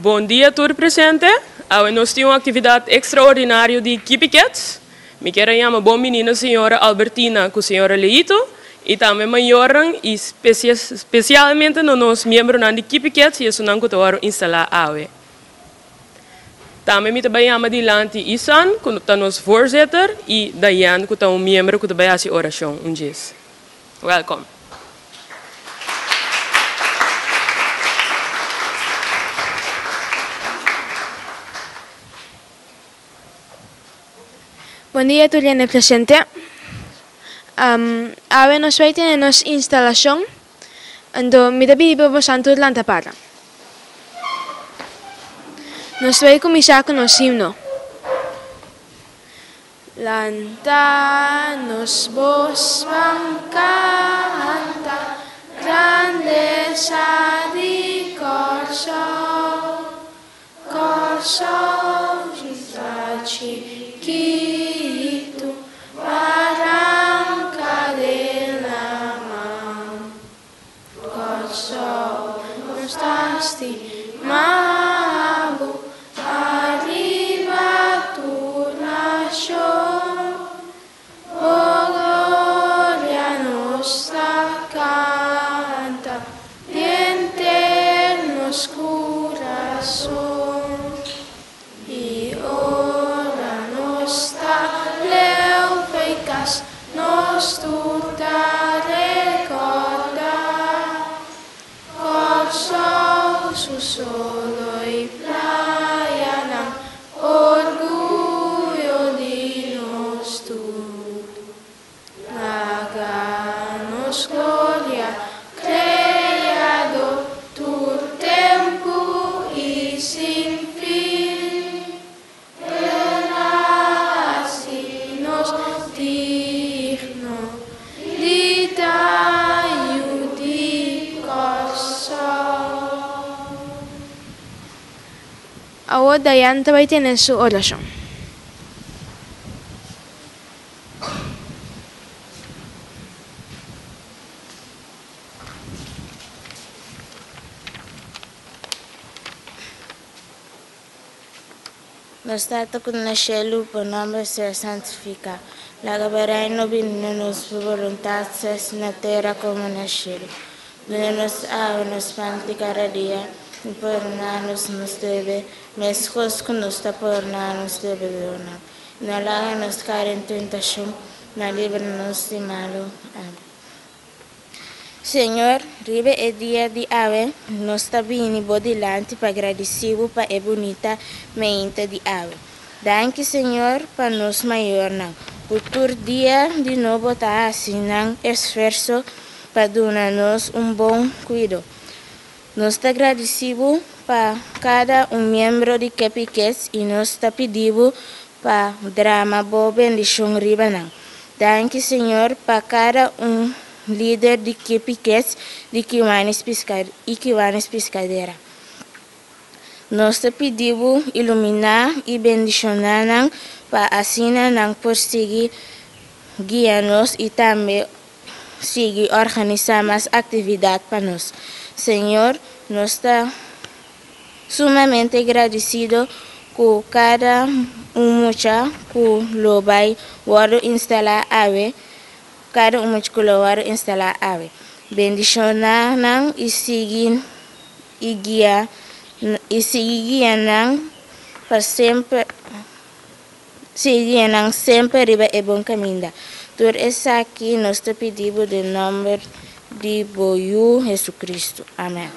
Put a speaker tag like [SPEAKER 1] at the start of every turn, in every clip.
[SPEAKER 1] Bon dia tur presente. Awe nos tin un actividad extraordinario di Kippie Cats. Mi kier a yama bon bini na señora Albertina cu señora Leito y tambe mayornan y specialmente na nos miembronan di Kippie Cats y esunnan cu ta worde instala awe. Tambe mi ta bay yama dilanti Isan cu ta nos voorzitter y Diane cu ta un miembro cu ta bay haci oracion un djes. Welcome.
[SPEAKER 2] Bon dia tur hende presente. Awe nos bai tene nos instalashon, anto mi ta pidi pa bosan tur lanta para. Nos bai kuminsá ku nos himno. Lanta nos bos ban kanta grandesa di Kòrsou, Kòrsou di ta chikitu, baranka den laman. Kòrsou nos ta stima bo ariba tur nashon, bo gloria nos ta kanta denter nos kurason. I ora nos ta leu fei kas, nos tur ta rekordá Kòrsou su solo i playanan, orguyo di nos tur. Laga nos gloria Kreador tur tempu i sin fin. El a hasi nos digno di ta yu di Kòrsou. Awor Dayan ta bai tene su orashon.
[SPEAKER 3] Nos Tata ku na shelu, bo nòmber sea santifiká. Laga bo Reino bini na nos, bo boluntat sea hasi na tera komo na shelu. Duna nos awe nos pan di kada dia, i pordoná nos nos debe, meskos ku nos ta pordoná nos debedónan. No laga nos kai den tentashon, ma libra nos di malu. Amen. Señor, riba e dia di awe, nos ta bini bo dilanti pa gradisí bo pa e bunita meinta di awe. Danki, Señor, pa nos mayornan, ku tur dia di nobo ta hasi nan esfuerso pa duna nos un bon kuido. Nos ta gradisí bo pa kada un miembro di Kepikes i nos ta pidi bo pa drama bo bendishon riba nan. Danki Señor pa kada un lider di Kepikes di Kiwanis i Kiwanis Piscadera. Nos ta pidi bo iluminá i bendishoná nan pa asina nan por sigui guia nos i tambe sigui organisá mas aktividat pa nos. Señor, nos ta sumamente gradisido ku kada un mucha ku lo bai wòrdu instalá awe, kada un mucha ku lo wòrdu instalá awe. Bendishoná nan i sigui i guia i sigui guia nan pa semper. Sigui nan semper riba e bon kaminda. Tur esaki nos ta pidi bo den nòmber di bo Yu Hesukristu. Amèn.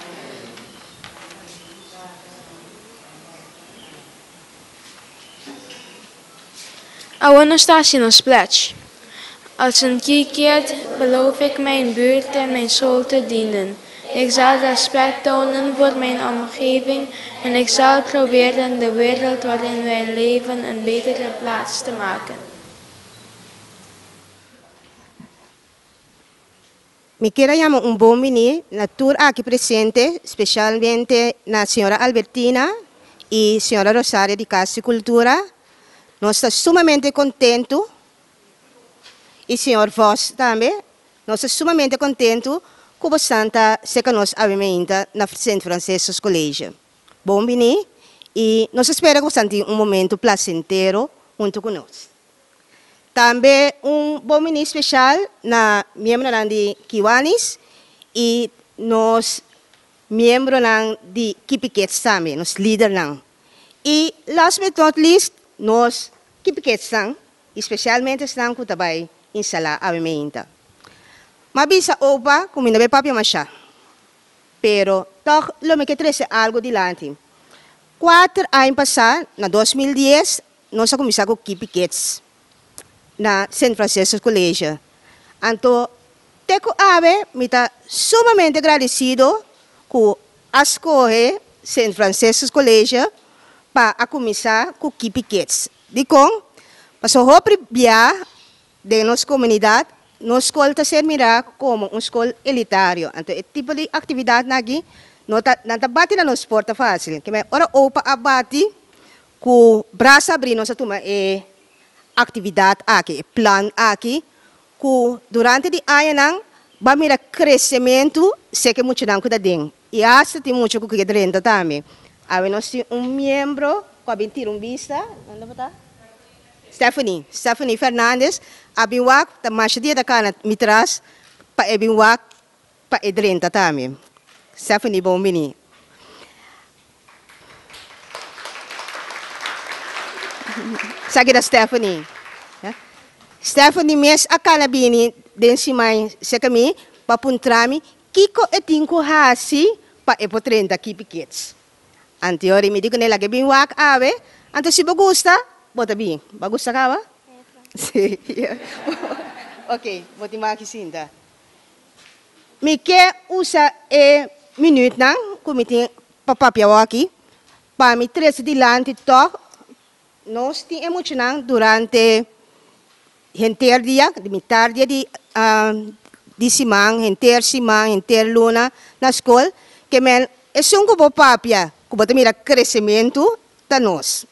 [SPEAKER 2] Awor nos ta hasi nos pledge. Als een kikiet beloof ik mijn buurt en mijn school te dienen. Ik zal respect tonen voor mijn omgeving en ik zal proberen de wereld waarin wij leven een betere plaats te maken.
[SPEAKER 4] Mi kier a yama un bon bini na tur aki presente, specialmente na señora Albertina y señora Rosaria di Cas di Cultura. Nos ta sumamente contento y señor Vos tambe. Nos ta sumamente contento cu bo santa cerca nos awe meinta na Sint Franciscus College. Bon bini i nos ta spera ku boso tin un momento plasentero huntu ku nos. Tambe un bon bini speshal na miembronan di Kiwanis i nos miembronan di Kipi Kids tambe, nos lidernan. I last but not least nos Kipi Kidsnan i spesialmente esnan ku ta bai instalá awe meinta. M'a bisa opa ku mi no bai papia mashá, pero tòg lo mi ke trese algu dilanti. Kuater aña pasá, na 2010, nos a kuminsá ku Kipi Kids na Sint Franciscus College. Anto te ku awe mi ta sumamente gradesido ku a skohe Sint Franciscus College pa a kuminsá ku Kipi Kids. Dikon? Pasobra hopi bia den nos komunidat, nos skol ta ser mirá komo un skol elitario. Anto e tipo di aktividatnan aki no ta, nan ta bati na nos porta fásil. Keme ora opa a bati ku brasa abrí nos a tuma e aktividat aki, e plan aki, ku durante di añanan ba mira kresementu seke muchanan ku ta den. I asta tin mucha ku ke drenta tambe. Awe nos tin un miembro ku a bin tira un bista, unda bo ta? Stephanie, Stephanie Fernandez a bin wak, ta masha dia ta kana mi tras pa e bin wak pa e drenta tambe. Stephanie bon bini. Esaki ta Stephanie. Stephanie mes a kana bini den siman serka mi pa puntra mi kiko e tin ku hasi pa e por drenta Kipi Kids. Anteori mi di kuné laga e bin wak awe, anto si bo gusta, bo ta bin. Bo a gusta kaba? Sí. Ok, bo tin wak sinta. Mi ke usa e minütnan ku mi tin pa papia awor aki pa mi trese dilanti tòg nos tin e muchanan durante henter dia, di mitar dia di di siman, henter siman, henter luna na skol, ke men esun ku bo papia ku bo ta mira kresementu ta nos.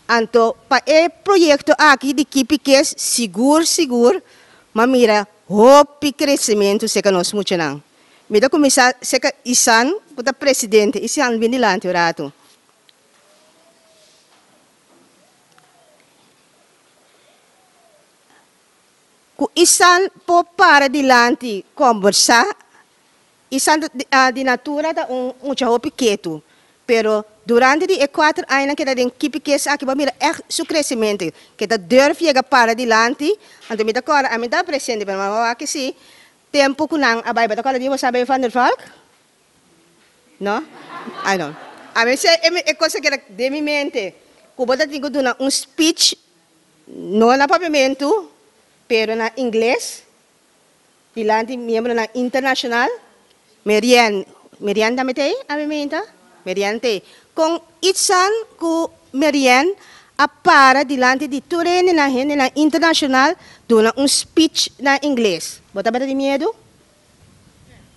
[SPEAKER 4] Anto pa e proyekto aki di Kipi Kes sigur sigur m'a mira hopi kresementu serka nos muchanan. Mi ta kuminsá serka Isan ku ta presidente. Isan bin dilanti un ratu. Ku Isan por para dilanti kombersá Isan di natura ta un mucha hopi ketu, pero durante di e kuater añanan ke ta den Kipi Kes aki bo a mira ègt su kresementu, ke ta durf yega para dilanti, anto mi ta kòrda, ami ta presente pero mama wak si tempu ku nan a bai, bo ta kòrda di bo sa bai Van der Valk? No? Ai no. Ami se e kos a keda den mi mente ku bo ta tin ku duna un speech no na papiamentu pero na ingles. Dilanti miembronan internashonal, Merian, Merian tambe ta ei? Ami meinta? Merian ta ei. Kon Itzan ku Merian a para dilanti di tur hendenan, hendenan internashonal, duna un speech na ingles? Bo tabata tin miedu?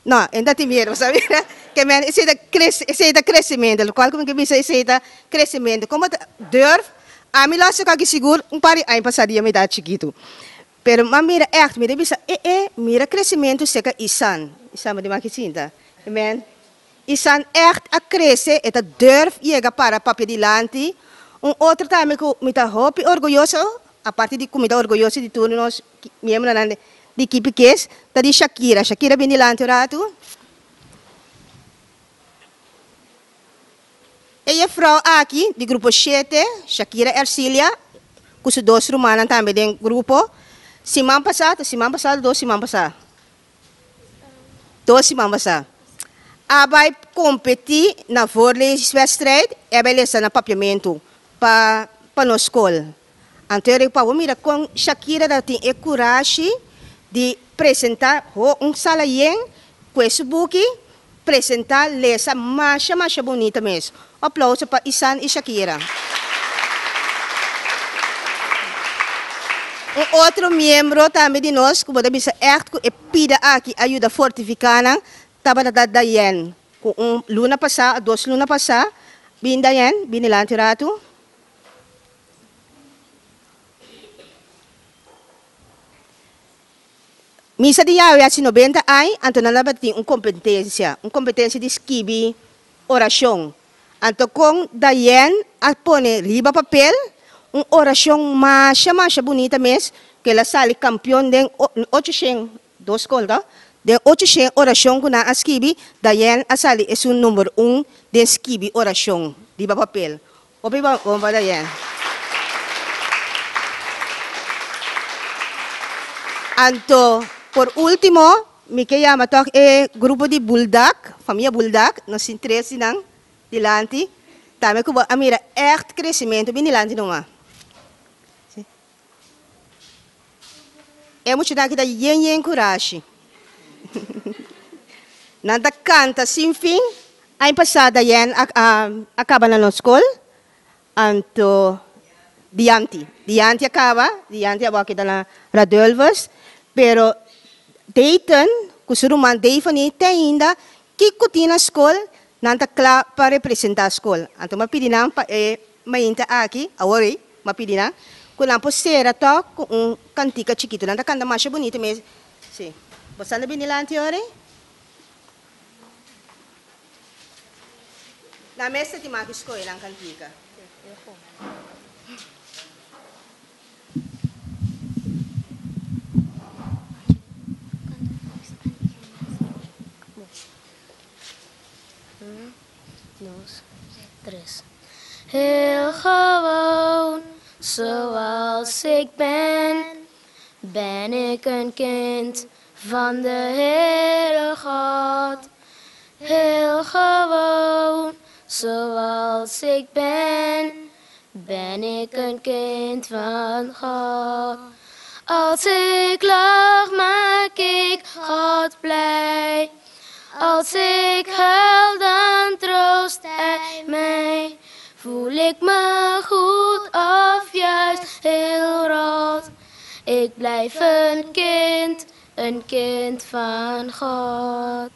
[SPEAKER 4] No, e no ta tin miedu, bo sa mira? Ke men esei ta krese, esei ta kresementu, lokual ku mi ke bisa esei ta kresementu. Kon bo ta durf? Ami lo hasi kòke sigur un par di aña pasá dia mi ta chikitu. Pero m'a mira ègt, mi ta bisa, e e, mira kresementu serka Isan. Isan bo di maki sinta. Amen. Isan ègt a krese, e ta durf yega para papia dilanti. Un otro tambe ku mi ta hopi orguyoso, aparte di ku mi ta orguyoso di tur nos miembronan di Kipi Kes, ta di Shakira. Shakira bin dilanti un ratu. E jefrou aki di grupo shete, Shakira Ercilia, ku su dos rumannan tambe den grupo, siman pasá, ta siman pasá o dos siman pasá? Dos siman pasá, a bai kompetí na voorleeswedstrijd, e a bai lesa na papiamentu pa pa nos skol. Anto e pa bo mira kon Shakira ta tin e kurashi di presentá ho un sala yen ku e su buki Presenta lesa masha masha bunita mes. Aplauso pa Isan y Shakira. Un otro miembro tambe di nos cu bo ta bisa echt cu e pida aki a yuda fortifica nan tabata ta Dayenne cu un luna pasa o dos luna pasa. Bin Dayenne, bin dilanti un ratu. Misa di Yahweh haci nobenta añ, anto nan tabatin un competencia, un competencia di skibi oracion. Anto kon Dayenne a pone riba papel un orashon masha masha bunita mes ku el a sali kampion den 802 skol to? Den 800 orashon ku nan a skibi, Dayenne a sali esun number un den skibi orashon riba papel. Hopi bon pa Dayenne. Anto por ultimo mi ke yama tòg e grupo di Buldak, famia Buldak, nos tin tres di nan dilanti, tambe ku bo a mira ègt kresimentu bin dilanti numa. E muchanan aki ta yen yen kurashi. Nan ta kanta sin fin. Aña pasá Dayenne a kaba na nos skol, anto Dianti, Dianti a kaba, Dianti awor a keda na Radulphus, pero Dayton ku su ruman Daveny te ainda kiko tin na skol nan ta kla pa representá skol. Anto mi a pidi nan pa e mainta aki, awor ei, mi a pidi nan ku nan por sera tòg ku un kantika chikitu. Nan ta kanta masha bunita mes. Sí. Bo sa na bini dilanti ora ei? Nan mester tin mas ki skohe nan kantika.
[SPEAKER 3] Un, dos, tres. Heel gewoon, zoals ik ben, ben ik een kind van de Heere God. Heel gewoon, zoals ik ben, ben ik een kind van God. Als ik lach, maak ik God blij. Als ik huil, dan troost Hij mij. Voel ik me goed of juist heel rot? Ik blijf een kind, een kind van God.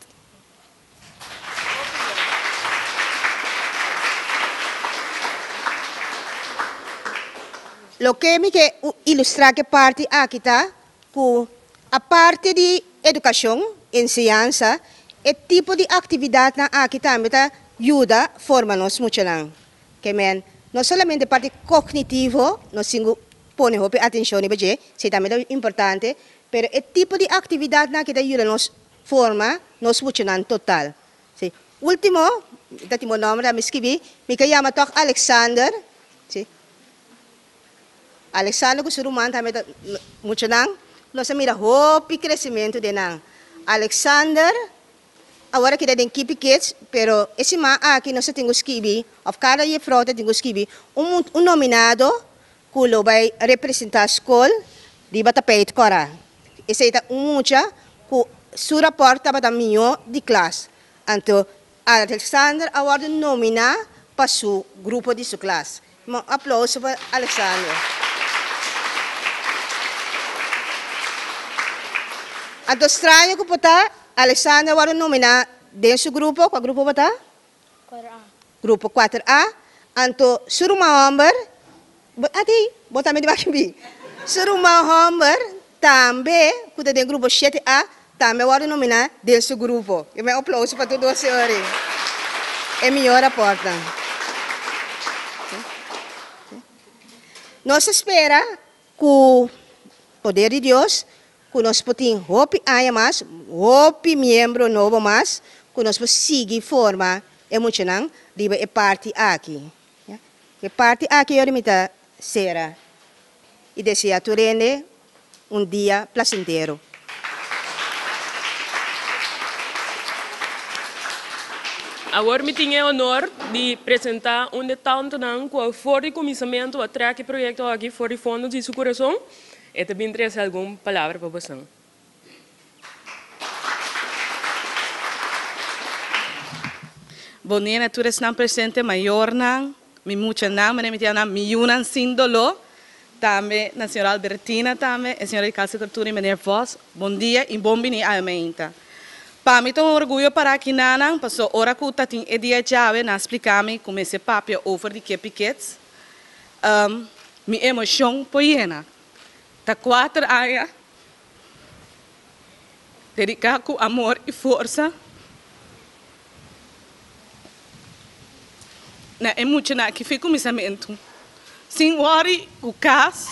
[SPEAKER 4] Loke mi ke ilustrá ku e parti aki ta ku aparte di edukashon, enseñansa, e tipo di aktividatnan aki tambe ta yuda forma nos muchanan. Ke men, no solamente parti kognitivo nos tin ku pone hopi atenshon riba dje, esei tambe ta importante, pero e tipo di aktividatnan aki ta yuda nos forma nos muchanan total. Si. Ultimo, mi ta tin bo nomber mi skibi, mi ke yama tòg Alexander, si. Alexander ku su ruman tambe ta muchanan, nos a mira hopi kresimentu den nan. Alexander awor a keda den Kipi Kids, pero e siman aki nos a tin ku skibi, òf kada jefrou ta tin ku skibi un un nominado ku lo bai representá skol riba tapijt kòrá. Esei ta un mucha ku su rapòrt tabata mihó di klas. Anto Alexander a wòrdu nominá pa su grupo di su klas. Un aplouso pa Alexander. Anto straño ku por ta, Alexander a wòrdu nominá den su grupo. Kua grupo bo ta? Grupo kuater A. Anto su ruman hòmber, bo a di, bo tambe di baki bin. Su ruman hòmber tambe ku ta den grupo shete A tambe a wòrdu nominá den su grupo. Yo mi aplouso pa tur dos señor ei. E mihó rapòrtnan. Nos ta spera ku poder di Dios ku nos por tin hopi aña mas, hopi miembro nobo mas, ku nos por sigui forma e muchanan riba e parti aki. E parti aki yori mi ta sera i desea tur hende un dia plasentero.
[SPEAKER 1] Awor mi tin e honor di presenta un de tantonan ku for di kuminsamentu a trek e proyekto aki for di fondo di su kurason. E ta bin trese algun palabra pa bosan.
[SPEAKER 5] Bon dia na tur esnan presente, mayornan, mi muchanan, manera mi ta yama nan, mi yunan sin doló, tambe na señora Albertina tambe, e señora di Casa di Cultura y meneer Vos, bon dia y bon bini awe mainta. Pa mi ta un orguyo para aki nanan, paso ora cu ta tin e dia djawe nan a splica mi cu mester papia over di Kippie Kids, Mi emocion por yena. Ta cuater aña dedica cu amor y forsa. Na e muchanan aki for kuminsamentu. Sin worry ku kas,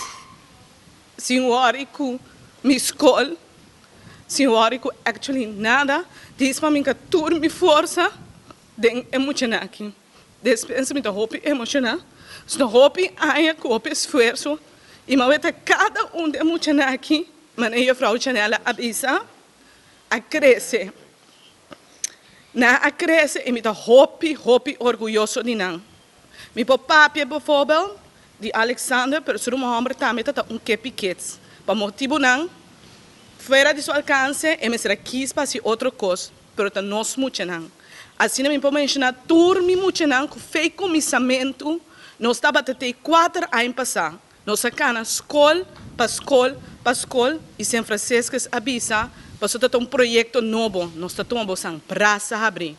[SPEAKER 5] sin worry ku mi skol, sin worry ku actually nada. Dis pa mi tur mi forsa den e muchanan aki. Despensa, mi ta hopi emoshoná. Ta hopi aña ku hopi esfuerso. I m'a weta kada un di e muchanan aki, manera juffrouw Chanela a bisa, a krese. Nan a krese i mi ta hopi, hopi orguyoso di nan. Mi por papia bijvoorbeeld di Alexander, pero su hòmber tambe ta un Kippy Kids. Pa motibunan fuera di su alkanse, e mester a kies pa otro kos, pero ta nos muchanan. Asina mi por menshoná tur mi muchanan ku for di kuminsamentu, nos tabata te 4 aña pasá. Nos a kana skol, pa skol, pa skol, i Sint Franciscus a bisa, pasó ta un proyekto nobo, nos ta tumando brasa habrí.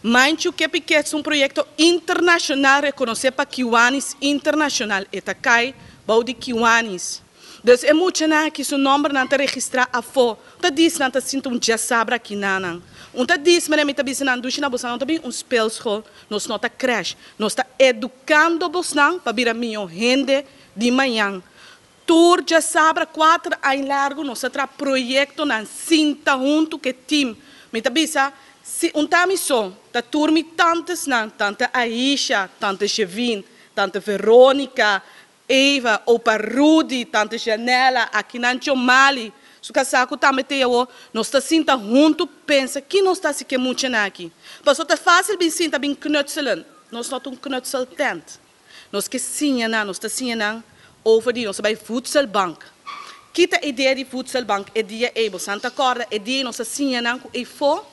[SPEAKER 5] Manchu Kippy Kids un proyekto internashonal rekonosé pa Kiwanis Internacional, e ta kai bou di Kiwanis. Dus e muchanan ku su nòmber nan ta registrá afó. Ta dis nan ta sinta un djasabra aki nan. Un ta dis mane mi ta bisa nan dushi na bosa nan ta bin un speelschool, nos no ta crèche. Nos ta edukando bosnan pa bira mihó hende di mañan. Tur djasabra 4 aña largu nos a traha proyektonan sinta huntu ku team. Mi ta bisa si un tami so, ta tur mi tantesnan, tante Aisha, tante Chevin, tante Veronica, Eva, opa Rudy, tante Janela, aki nan Chomali, su kasá tambe te awo, nos ta sinta huntu pensa ku nos ta ku muchanan aki. Paso ta fásil bin sinta bin knutselen. Nos no ta un knutseltent. Nos ke siña nan, nos ta siña nan over di nos bai voedselbank. Kita idea di voedselbank e dia ei, bo ta kòrda, e dia nos siña nan ku eifó,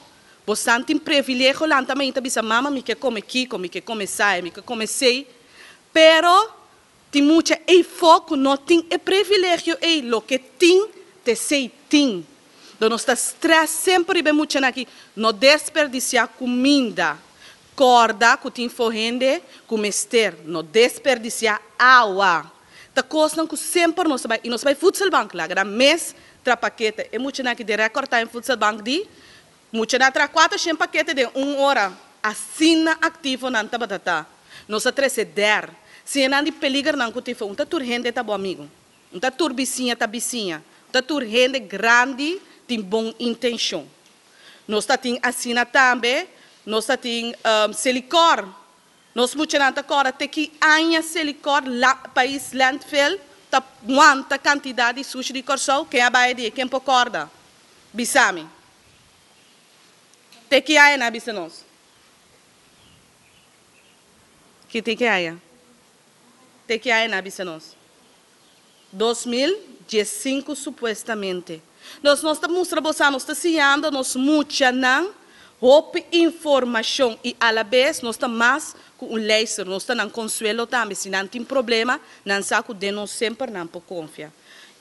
[SPEAKER 5] bo tin privilegio lanta mainta bisa mama mi ke kome kiko, mi ke kome sai, mi ke kome sei, pero tin mucha eifó ku no tin e privilegio ei, loke tin, te sei tin. Anto nos ta stress semper riba muchanan aki, no desperdisiá kuminda. Kòrda ku tin hende ku mester, no desperdisiá awa. Ta kosnan ku semper nos bai, i nos bai voedselbank la, gran mes traha pakete. E muchanan aki di record time voedselbank di, muchanan traha 400 pakete den un ora. Asina aktivo nan tabata. Nos a trese der. Si nan di peligernan ku tin un ta tur hende ta bon amigu. Un ta tur bisiña ta bisiña. Un ta tur hende grandi tin bon intenshon. Nos tin asina tambe, nos tin Selikor. Nos muchanan ta kòrda te ki aña Selikor la, pais landfill ta wanta kantidat di sushi di Kòrsou, ken a bai di ken por kòrda. Bisami. Te ki aña nan a bisa nos? Ki te ki aña? Te ki aña nan a bisa nos? 2015 supuestamente. Nos ta mustra bo, nos ta siñando nos muchanan hopi informashon i a la bes nos ta mas ku un luister, nos ta nan konsuelo tambe, si nan tin problema, nan sa ku den nos semper nan por konfia.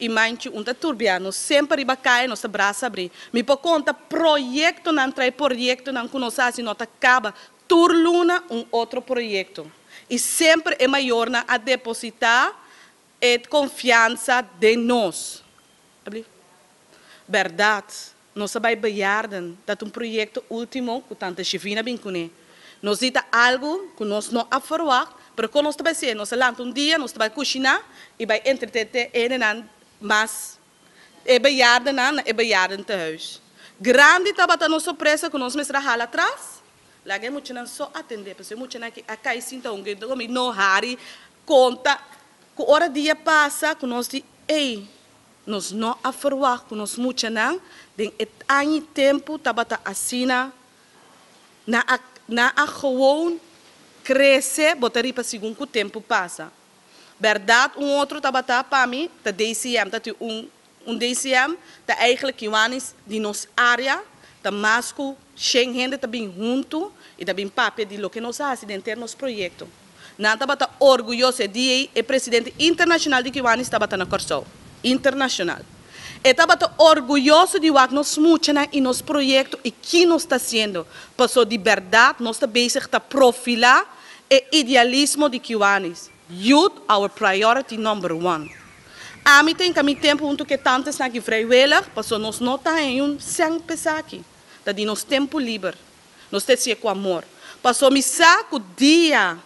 [SPEAKER 5] I manchi un ta turbia, nos semper riba kaya, nos ta brasa habrí. Mi por konta proyektonan, trae proyektonan ku nos hasi, no ta kaba. Tur luna un otro proyekto. I semper e mayornan a depositá e konfiansa den nos. Berdat. Nos a bai bejaarden. Dat un proyekto último ku tante Chevina bin kuné. Nos di ta algu ku nos no a verwacht, pero kon nos ta bai hasi, nos a lanta un dia, nos ta bai kushiná i bai entretené hendenan mas e bejaardennan na e bejaardentehuis. Grandi tabata nos sorpresa ku nos mester a hala atras. Laga e muchanan so atendé, pasobra e muchanan aki a kai sinta un no hari konta ku ora dia pasa ku nos di ei nos no a verwacht ku nos muchanan den e aña tempu tabata asina nan a gewoon krese bo ta ripará segun ku tempu pasa. Berdat un otro tabata pa mi ta DCM ta un DCM ta eigenlijk Kiwanis di nos área ta mas ku 100 hende ta bin huntu i ta bin papia di loke nos a hasi den nos proyekto. Nan tabata orguyoso di e presidente internashonal di Kiwanis tabata na Kòrsou. Internashonal. E tabata orguyoso di wak nos muchanan i nos proyekto i ki nos ta hasiendo. Paso di berdat nos ta bezig ta profilá e idealismo di Kiwanis. Youth, our priority number one. Ami tin ku mi tempu huntu ku tantenan aki vrijwillig, paso nos no ta un sèn p'esaki. Ta di nos tempu liber. Nos ta ku amor. Paso mi sa ku dia.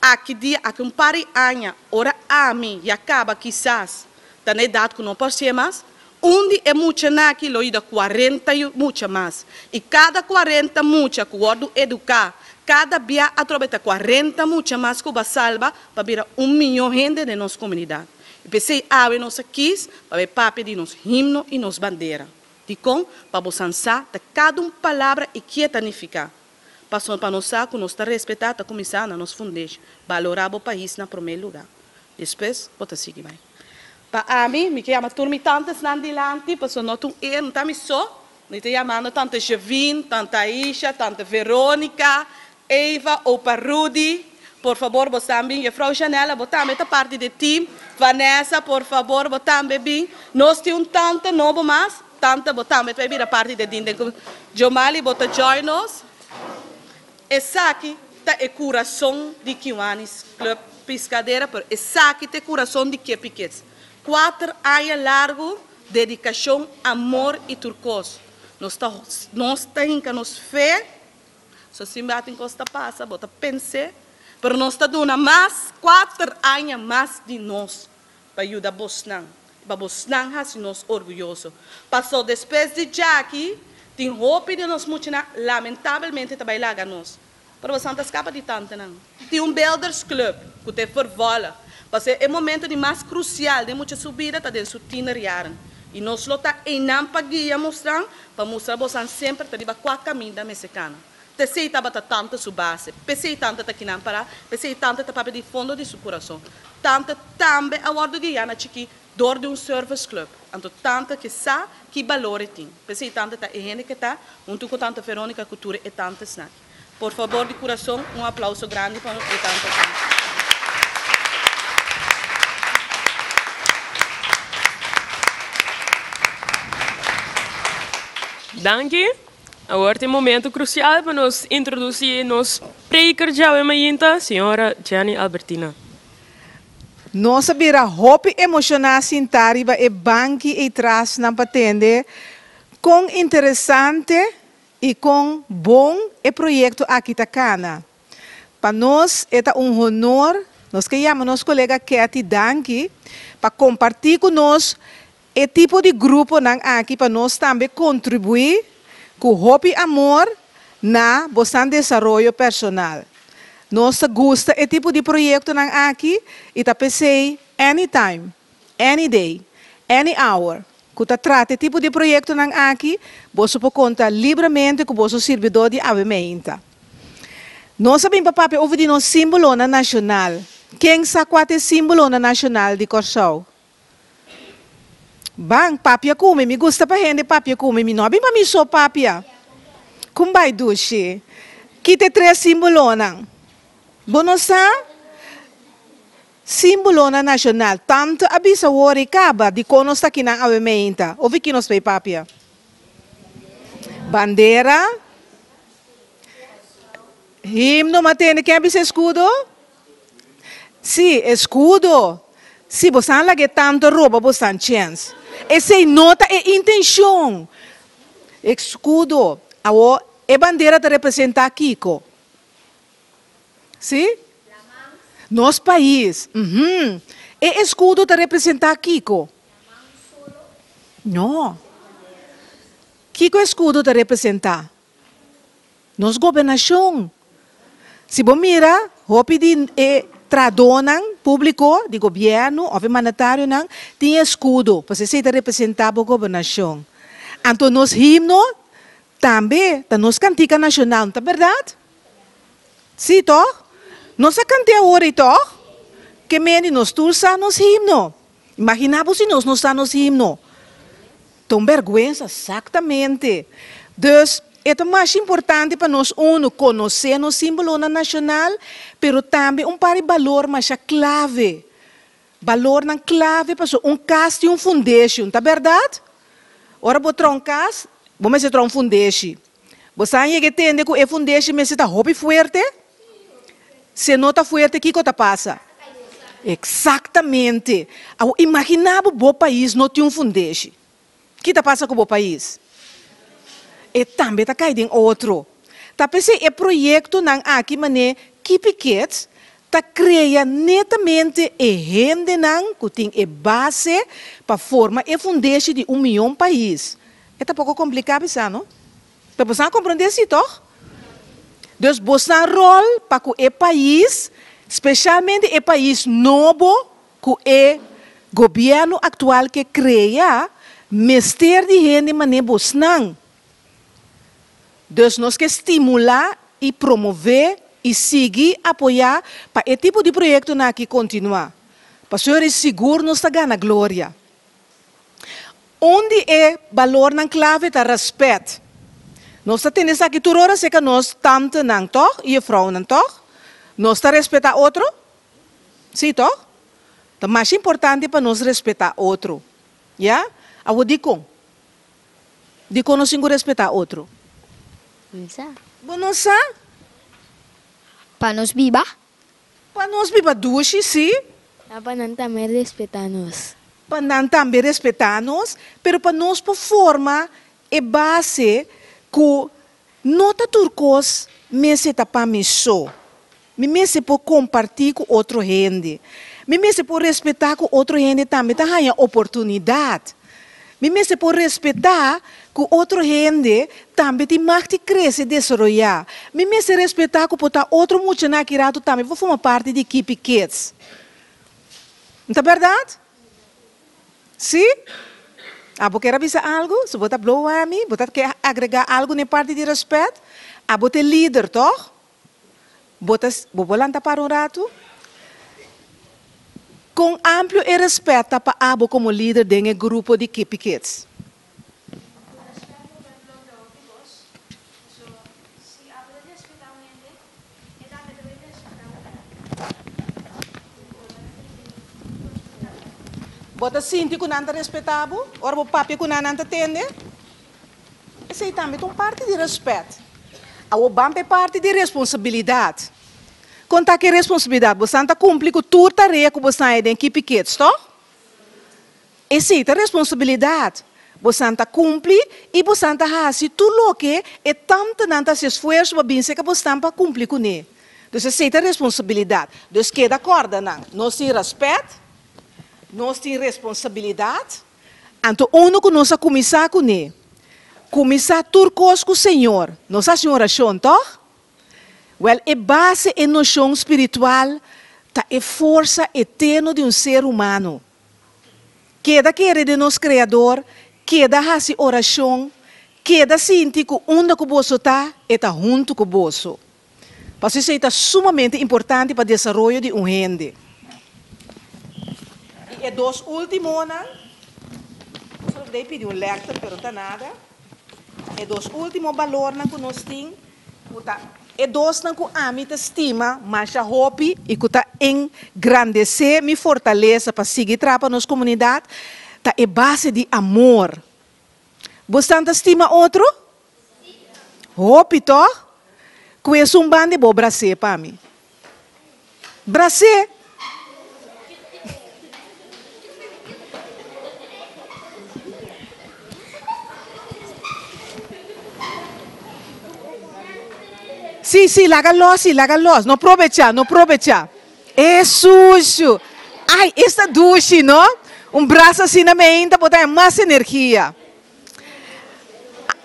[SPEAKER 5] Aki dia, aki un par di aña, ora ami ya kaba kisas ta na edat ku no por hasié mas, un di e muchanan aki lo yuda kuarenta mucha mas. I kada kuarenta mucha ku wòrdu eduká, kada bia atrobe ta kuarenta mucha mas ku bo a salba pa bira un mihó hende den nos komunidat. I p'esei awe nos a kis pa bai papia di nos himno i nos bandera. Dikon? Pa bo san sa ta kada un palabra i kie ta nifiká. Pasobra pa nos sa ku nos ta respetá ta kuminsá na nos fundeshi. Balorá bo pais na promé lugá. Despues bo ta sigui bai. Pa ami, mi ke yama tur mi tantesnan dilanti, pasobra no ta un e, no ta mi so. Mi ta yamando tante Jevin, tante Aisha, tante Veronica, Eva, opa Rudy. Por fabor bo san bin. Jefrouw Janella, bo tambe ta parti di e team. Vanessa, por fabor bo tambe bin. Nos tin un tante nobo mas. Tante, bo tambe ta bay bira parti di e team den cu Jomali, bo ta join nos. Esaki ta e curason di Kiwanis Club Piscadera, pero esaki ta e curason di Kippie Kids. Cuater aña largo, dedicacion, amor y tur cos. Nos ta nos ta hinca nos fe. So sin bia tin cos ta pasa, bo ta pens'é, pero nos ta duna mas cuater aña mas di nos pa yuda bosnan, pa bosnan haci nos orguyoso. Paso despues di djaki, tin hopi di nos muchanan lamentabelmente ta bay laga nos. Pero bosnan ta scapa di tantenan. Tin un builders club cu ta e vervolg, pasobra e momento di mas crucial den mucha su bida ta den su tienerjaren. Y nos lo ta eynan pa guia mostran, pa mustra bosan semper ta riba cua caminda mester cana. P'esey tabata tante su base, p'esey tante ta kinan pará, p'esey tante ta papia di fondo di su curason. Tante tambe a wordo guiá na chikí dor di un service club. Anto tante ke sa ki balor e tin. P'esey tante ta e hende ke ta, hunto cu tante Veronica cu tur e tantesnan. Por fabor di curason un aplauso grandi pa e tantesnan.
[SPEAKER 1] Danki. Awor ta e momento crucial pa nos introduci nos preker djawe mainta, señora Jenny Albertina.
[SPEAKER 6] Nos a bira hopi emociona sinta riba e banki ey tras nan pa tende con interesante y con bon e proyecto aki ta cana. Pa nos e ta un honor, nos ke yama nos colega Ketty danki pa comparti cu nos e tipo di gruponan aki pa nos tambe contribui cu hopi amor na bosan desaroyo personal. Nos ta gusta e tipo di proyectonan aki y ta p'esey anytime, any day, any hour Ku ta trata e tipo di proyektonan aki, boso por konta libramente ku boso sirbidó di awe meinta. Nos a bin pa papia over di nos símbolonan nashonal. Ken sa kua ta e símbolonan nashonal di Kòrsou? Ban, papia ku mi. Mi gusta pa hende papia ku mi. Mi no a bin pa mi so papia. Kun bai dushi? Ki ta e tres símbolonan? Bo no sa? Simbolonan nacional. Tanto a bisa wor y caba, dicon nos ta kinan awe meinta? Of y ki nos bay papia? Bandera, himno, ma tende ken a bisa escudo? Si, escudo. Si, bosan laga e tanto roba bosan chens. Esey no ta e intencion. Escudo. Awor, e bandera ta representa kico? Sí? Nos pais. Uhum. E escudo ta representá kiko? No. Kiko escudo ta representá? Nos gobernashon. Si bo mira, hopi di e trahadónan públiko di gobièrnu òf e mandatarionan tin escudo, pasobra esei ta representá bo gobernashon. Anto nos himno Tambe ta nos kantika nashonal, no ta bèrdat? Sí, tòg? Nos a kant'é awor ei, tòg? Ke mende nos tur sa nos himno. Imaginá bo si nos no sa nos himno. Ta un bèrgwensa, saktamente. Dus, e ta masha importante pa nos unu konosé nos símbolonan nashonal, pero tambe un par di balor masha klave. Balornan klave pasobra un kas tin un fundeshi, no ta bèrdat? Ora bo traha un kas, bo mester traha un fundeshi. Bo sa yega e tende ku e fundeshi mester ta hopi fuerte? Si e no ta fuerte, kiko ta pasa? Eksaktamente! Awor imaginá bo bo pais no tin un fundeshi. Ki ta pasa ku bo pais? E tambe ta kai den otro. Ta p'esei e proyektonan aki manera Kippie Kids. Ta krea netamente e hendenan ku tin e base pa forma e fundeshi di un mion pais. E ta poko kompliká bisa, no? Pero boso a komprondé si, tòg? Dus boso ròl pa ku e pais, spesialmente e pais nobo ku e gobièrnu aktual ke krea, mester di hende manera bosnan. Dus nos ke stimulá i promové i sigui apoyá pa e tipo di proyektonan aki kontinuá. Pasobra sigur nos ta gana gloria. Un di e balornan klave ta rèspèt. Nos ta tene esaki tur ora serka nos tantenan, tòg? I yefrounan, tòg? Nos ta respetá otro? Sí, tòg? Ta masha importante pa nos respetá otro. Ya? Awor dikon? Dikon nos tin ku respetá otro?
[SPEAKER 7] Mi sa.
[SPEAKER 6] Bo no sa?
[SPEAKER 7] Pa nos biba.
[SPEAKER 6] Pa nos biba dushi, sí.
[SPEAKER 2] Ta pa nan tambe respetá nos.
[SPEAKER 6] Pa nan tambe respetá nos, pero pa nos por forma e base ku no ta tur kos mester ta pa mi so. Mi mester por kompartí ku otro hende. Mi mester por respetá ku otro hende tambe ta haña oportunidat. Mi mester por respetá ku otro hende tambe tin mag di krese desaroyá. Mi mester respetá ku por ta otro muchanan aki ratu tambe por forma parti di Kipi Kids. No ta bèrdat? Sí? Abo kier a bisa algu? Si bo ta blow ami, bo ta ke agregá algu na e parti di rèspèt? Abo ta e lider, tòg? Bo ta, bo por lanta para un ratu? Kon amplio e rèspèt ta pa abo komo lider den e grupo di Kipi Kids?
[SPEAKER 2] Ku rèspèt bo ta logra hopi kos. So, si abo ta respetá un hende, e tambe ta bai respetá bo bèk.
[SPEAKER 6] Bo ta sinti ku nan ta respetá bo? Ora bo papia ku nan, nan ta tende? Esei tambe ta un parti di rèspèt. Awor ban pa e parti di responsabilidat. Kon ta ki responsabilidat? Bo san ta kumpli ku tur tarea ku bo san e den Kipi Kids, tòg? Esei ta responsabilidat. Bo san ta kumpli i bo san ta hasi tur loke e tantenan ta hasi esfuerso pa bin serka bo stan pa kumpli kuné. Dus esei ta responsabilidat. Dus keda kòrda nan, nos tin rèspèt, nos tin responsabilidat. Anto unu ku nos a kuminsá kuné, kuminsá tur kos ku Señor. Nos a hasi un orashon, tòg? Wèl, e base, e noshon spiritual ta e forsa eterno di un ser humano. Keda kere den nos Kreador, keda hasi orashon, keda sinti ku unda ku boso ta, E ta huntu ku boso. Pasobra esei ta sumamente importante pa desaroyo di un hende. I e dos últimonan, nos a dei pidi un lèkter, pero no ta nada. E dos último balornan ku nos tin, ku ta e dosnan ku ami ta stima masha hopi i ku ta engrandesé mi fortalesa pa sigui traha pa nos komunidat, ta e base di amor. Bosnan ta stima otro? Hopi tòg? Ku esun banda bo bras'é pa mi. Bras'é! Sí, sí, laga lòs, sí, laga lòs. No probechá, no probechá. E sushu! Ai, esta dushi, no? Un brasa asina meinta bo ta haña mas energia.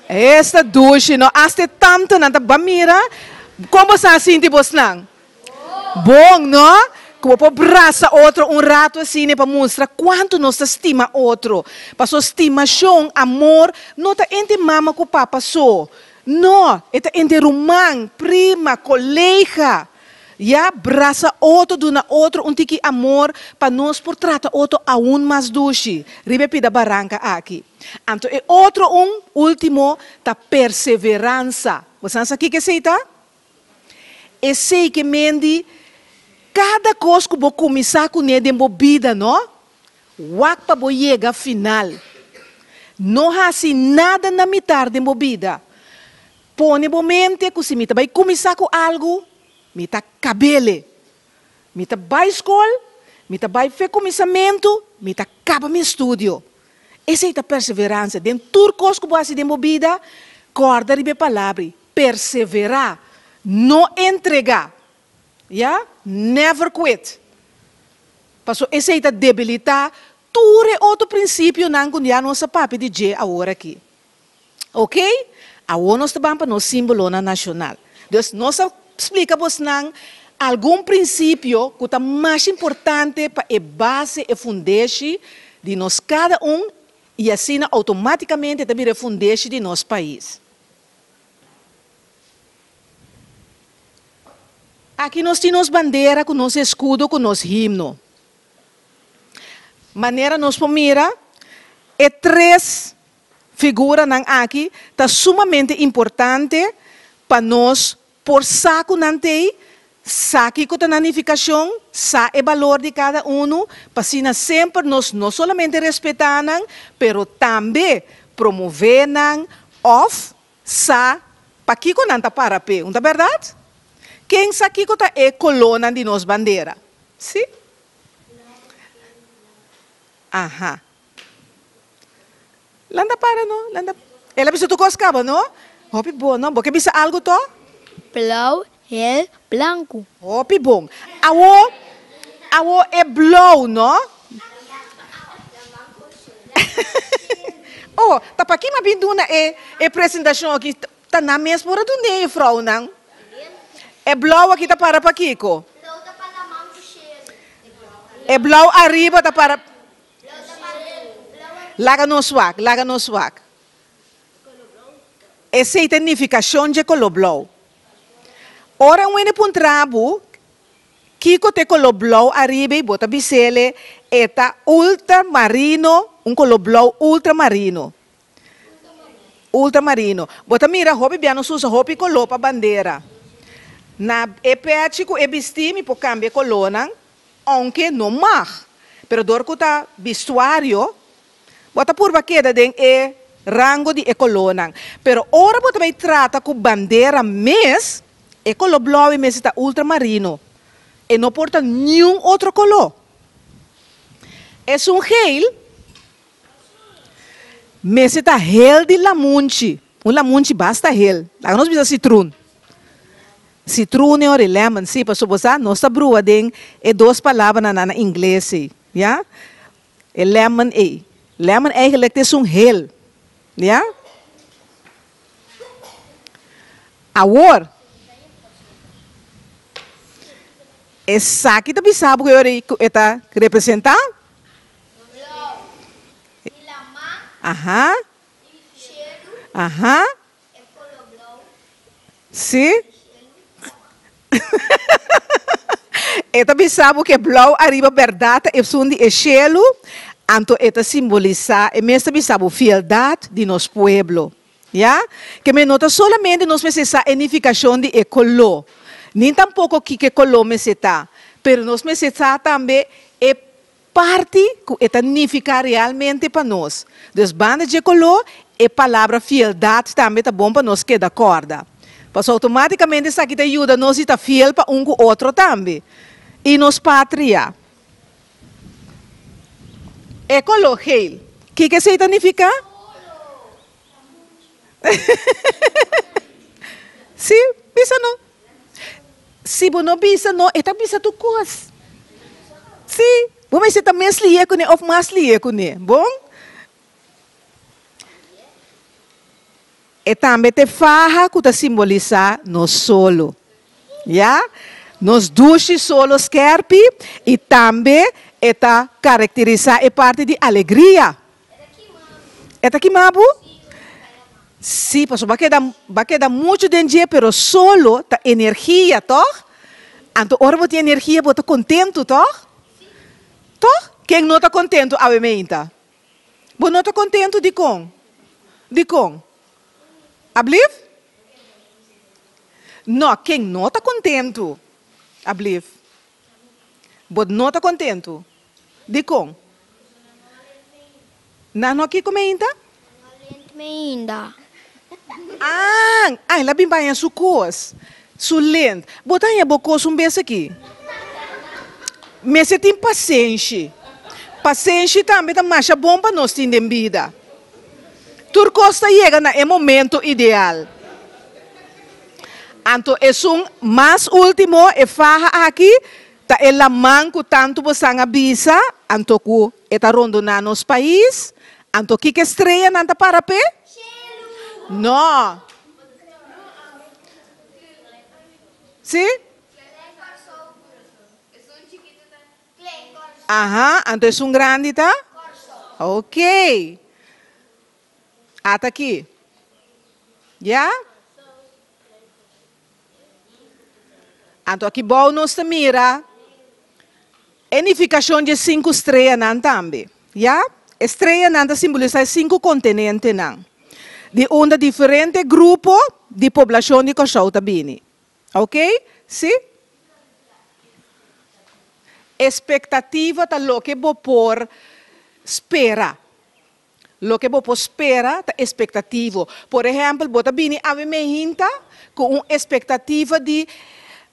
[SPEAKER 6] Esta dushi no hasta e tantenan ta ba mira kon bo sa sinti bosnan bon no ku bo por brasa otro un rato asina pa mustra kuantu nos ta stima otro pasobra stimashon amor no ta entre mama ku papa so no e ta entre ruman prima kolega. Ya brasa otro, duna otro un tiki amor pa nos por trata otro aun mas dushi riba e pida baranka aki. Anto e otro un, ultimo, ta perseveransa. Bo sa sa kiko esei ta? Esei ke mendi kada kos ku bo kuminsá kuné den bo bida, no? Wak pa bo yega final. No hasi nada na mitar den bo bida. Pone bo mente ku si mi ta bai kuminsá ku algu, mi ta kab'ele. Mi ta bai skol, mi ta bai fe kuminsamentu, mi ta kaba mi estudio. Esei ta perseveransia. Den tur kos ku bo hasi den bo bida, kòrda riba e palabra, perseverá, no entregá. Ya? Never quit. Paso esei ta debilitá tur e otro prinsipionan ku ya nos a papia di dje awor aki. Ok? Awor nos ta ban pa nos símbolonan nashonal. Dus nos a splika bosnan algun prinsipio ku ta mas importante pa e base, e fundeshi di nos kada un i asina outomátikamente ta bira e fundeshi di nos pais. Aki nos tin nos bandera ku nos eskudo ku nos himno. Manera nos por mira, e tres figuranan aki ta sumamente importante pa nos por sa ku nan t'ei, sa kiko ta nan nifikashon, sa e balor di kada unu, pa asina semper nos no solamente respetá nan, pero tambe promové nan òf Sa pakiko nan ta para p'e, un ta bèrdat? Ken sa kiko ta e kolónan di nos bandera? Sí? Aha. Lan ta para no, lan ta. El a bisa tur kos kaba no? Hopi bon no. Bo ke bisa algu to?
[SPEAKER 7] Blou, hel, blanku.
[SPEAKER 6] Hopi bon. Awo, awo e blou no. Oh, ta paki m'a bin duna e e presentacion aki? Ta nan mes por a dun'é, juffrouwnan. E blou aki ta para pa kiko? E blou ariba ta para. Laga nos wak, laga nos wak. Esei ta e nificacion dje color blou. Ora un hende puntra bo Kiko ta e koló blou ariba i bo ta bis'ele e ta ultramarino, un koló blou ultramarino. Ultramarino. Bo ta mira hopi bia nos usa hopi koló pa bandera. Na e pechi ku e bistí mi por kambia e kolónan, ounke no mag. Pero dor ku ta bistuario, bo ta purba keda den e rango di e kolónan. Pero ora bo ta bai trata ku bandera mes, E koló blou e mester ta ultramarino. E no por ta niun otro koló. Esun geel mester ta heel di lamunchi. Un lamunchi basta heel. Laga nos bisa citroen. Citroen e ora lemon, si, pasobra bo sa nos ta brua den e dos palabranan na ingles ei, ya. E lemon ei. Lemon eigenlijk ta esun heel, ya. Awor, esaki ta bisa bo ku e ora ei ku e ta representá? Aha. Aha. Sí. E ta bisa bo ku e blou ariba bèrdat ta esun di e shelu, anto e ta simbolisá, e mes ta bisa bo fieldat di nos pueblo. Ya? Ke men no ta solamente nos mester sa e nifikashon di e koló, ni tampoko kiko e koló mester ta, pero nos mester sa tambe e parti ku e ta nifiká realmente pa nos. Dus banda dje koló, e palabra fieldat tambe ta bon pa nos keda kòrda. Pasobra outomátikamente esaki ta yuda nos di ta fiel pa un ku otro tambe. I nos patria. E koló geel, kiko esei ta nifiká? Sí, bisa no. Si bo no bisa no, e ta bisa tur kos. Sí, bo mester ta mes lié kuné òf mas lié kuné. Bon? E tambe ta e faha ku ta simbolisá nos solo. Ya? Nos dushi solo skèrpi i tambe e ta karakterisá e parti di alegria. E ta kima bo? Sí, pasobra bo a keda, bo a keda muchu den dje, pero solo ta energia, tòg? Anto ora bo tin energia bo ta kontentu, tòg? Tòg? Ken no ta kontentu awe meinta? Bo no ta kontentu dikon? Dikon? Ablief? No, ken no ta kontentu? Ablief? Bo no ta kontentu? Dikon? Nan no kiko meinta?
[SPEAKER 7] Meinta.
[SPEAKER 6] Ah, ah, el a bin baña su kos, su lent. Bo ta haña bo kos un bes aki. Mester tin pasenshi. Pasenshi tambe ta masha bon pa nos tin den bida. Tur kos ta yega na e momento ideal. Anto esun mas último, e faha aki, ta e laman ku tantu bosan a bisa, anto ku e ta rondoná nos pais. Anto kiko e streanan ta para p'e? No. Sí? Aha, anto esun grandi ta? Ok. Ata aki. Ya? Anto aki bou nos ta mira e nifikashon di e sinku streanan tambe. Ya? E streanan ta simbolisá e sinku kontinentenan, di unda diferente grupo di poblashon di Kòrsou ta bini. Ok? Sí? Espektativa ta loke bo por spera. Loke bo por spera ta espektativo. Por ehèmpel, bo ta bini awe mehinta ku un espektativa di,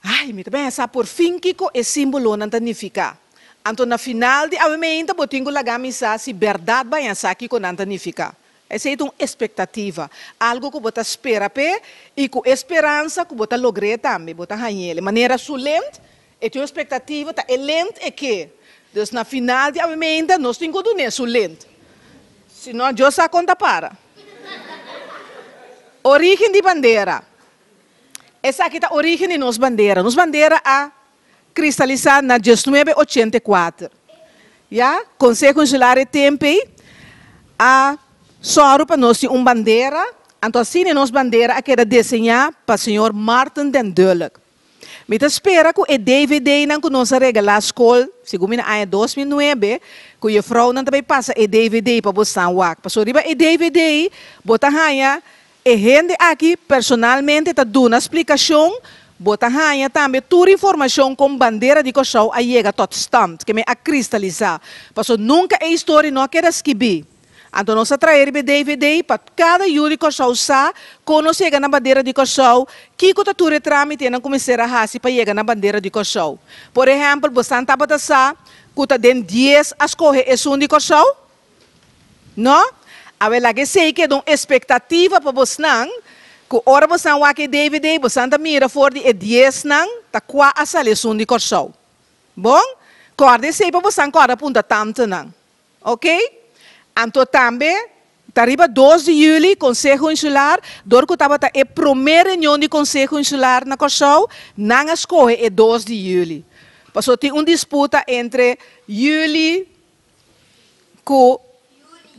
[SPEAKER 6] Ai, mi ta pensa por fin kiko e símbolonan ta nifiká. Anto na final di awe mehinta bo tin ku laga mi sa si bèrdat baña sa kiko nan ta nifiká. Esei ta un espektativa, algu ku bo ta spera p'e i ku e speransa ku bo ta logr'é tambe, bo ta hañ'el. Manera su lent, e tin un espektativa, ta e lent e ke. Dus na final di awe meinta nos tin ku dun'é su lent. Si no, Dios sa kon ta para. Orígen di bandera. Esaki ta orígen di nos bandera. Nos bandera a kristalisá na diesnuebe ochenta i kuater. Ya, Konseho Insular e tempu ei a sòru pa nos tin un bandera, anto asina nos bandera a keda deseñá pa señor Martin den Dulk. Mi ta spera ku e dvdnan ku nos a regalá skol, segun mi na aña 2009, ku jefrounan ta bai pasa e dvd pa bosnan wak. Pasobra riba e dvd bo ta haña e hende aki personalmente ta duna splikashon, bo ta haña tambe tur informashon kon bandera di Kòrsou a yega tot stand, ke men a kristalisá. Pasobra nunka e historia no a keda skibí. Anto nos a trae riba e dvd pa kada yu di Kòrsou sa kon nos yega na bandera di Kòrsou, kiko ta tur e trámitenan ku mester a hasi pa yega na bandera di Kòrsou. Por ehèmpel, bosan tabata sa ku ta den dies a skohe esun di Kòrsou? No? Awe laga esei keda un espektativa pa bosnan ku ora bosnan wak e dvd bosan ta mira for di e diesnan ta kua a sali esun di Kòrsou. Bon? Kòrda esei pa bosan kòrda punta tantenan. Ok. Anto tambe ta riba dos di yüli Konseho Insular, dor ku tabata e promé reunion di Konseho Insular na Kòrsou, nan a skohe e dos di yüli. Pasobra tin un disputa entre yüli ku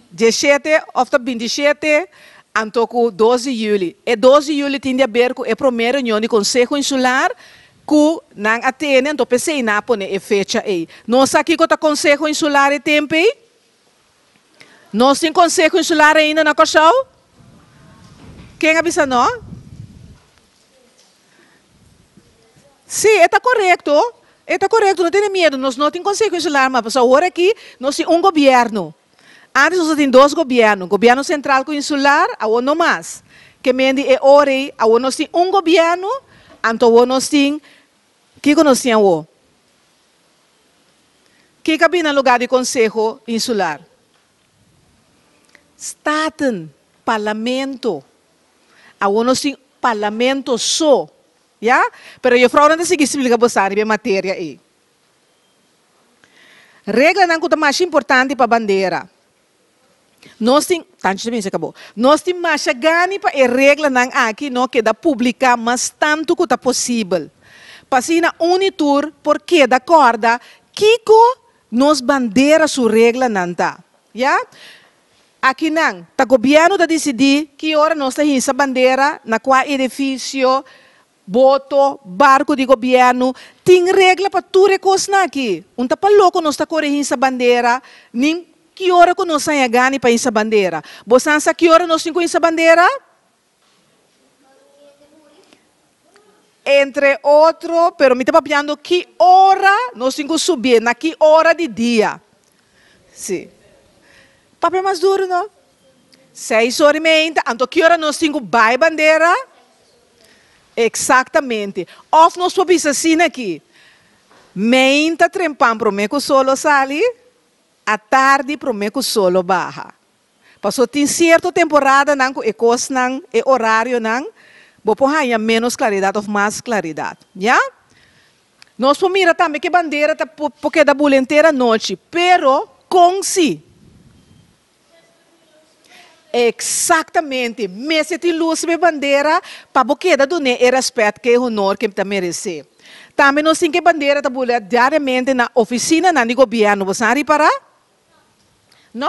[SPEAKER 6] diesshete òf ta bintishete anto ku dos di yüli. E dos di yüli tin di aber ku e promé reunion di Konseho Insular Ku nan a tene, anto p'esei nan a pone e fecha ei. Nos sa kiko ta Konseho Insular e tempu ei? Nos tin Konseho Insular ainda na Kòrsou? Ken a bisa no? Sí, e ta korekto, e ta korekto, no tene miedu, nos no tin Konseho Insular mas, pasobra awor aki nos tin un gobièrnu. Antes nos a tin dos gobièrnu, gobièrnu sentral ku insular, awor no mas. Ke men di e ora ei, awor nos tin un gobièrnu, anto awor nos tin, kiko nos tin awor? Kiko a bini na lugá di konseho insular? Staten, parlamento. Awor nos tin parlamento so, ya? Pero jefrounan ta sigui splika bo sa riba e materia ei. Reglanan ku ta masha importante pa bandera. Nos tin, tanchi ta bin se kabo. Nos tin masha gani pa e reglanan aki no keda publiká mas tantu ku ta posibel. Pa asina un i tur por keda kòrda kiko nos bandera su reglanan ta. Ya? Akinan, ta gobièrnu ta disidí ki ora nos ta hisa bandera, na kua edifisio, Boto, barco di gobierno, tin regla pa tur e cosnan aki. Un ta pa loco nos ta core hinsa bandera, nin ki ora cu nos haña gani pa hinsa bandera. Bosan sa ki ora nos tin cu hinsa bandera? Entre otro, pero mi ta papiando ki ora nos tin cu subié, na ki ora di dia. Si. Papia mas duro no. Seis ora y meinta, anto ki ora nos tin cu bai bandera? Exactamente. Of nos por bisa asina aki, Meinta trempan prome cu solo sali, atardi prome cu solo baha. Pasobra tin cierto temporadanan cu e cosnan, e horarionan, Bo por haña ménos klaridat òf mas klaridat. Ya? Nos por mira tambe ku e bandera ta por keda bula henter anochi, pero kon si? Eksaktamente, mester tin lus riba e bandera pa bo keda dun'é e rèspèt ku e honor ku e ta meresé. Tambe nos tin ku e bandera ta bula diariamente na ofisinanan di gobièrnu. Bo sa ripará? No?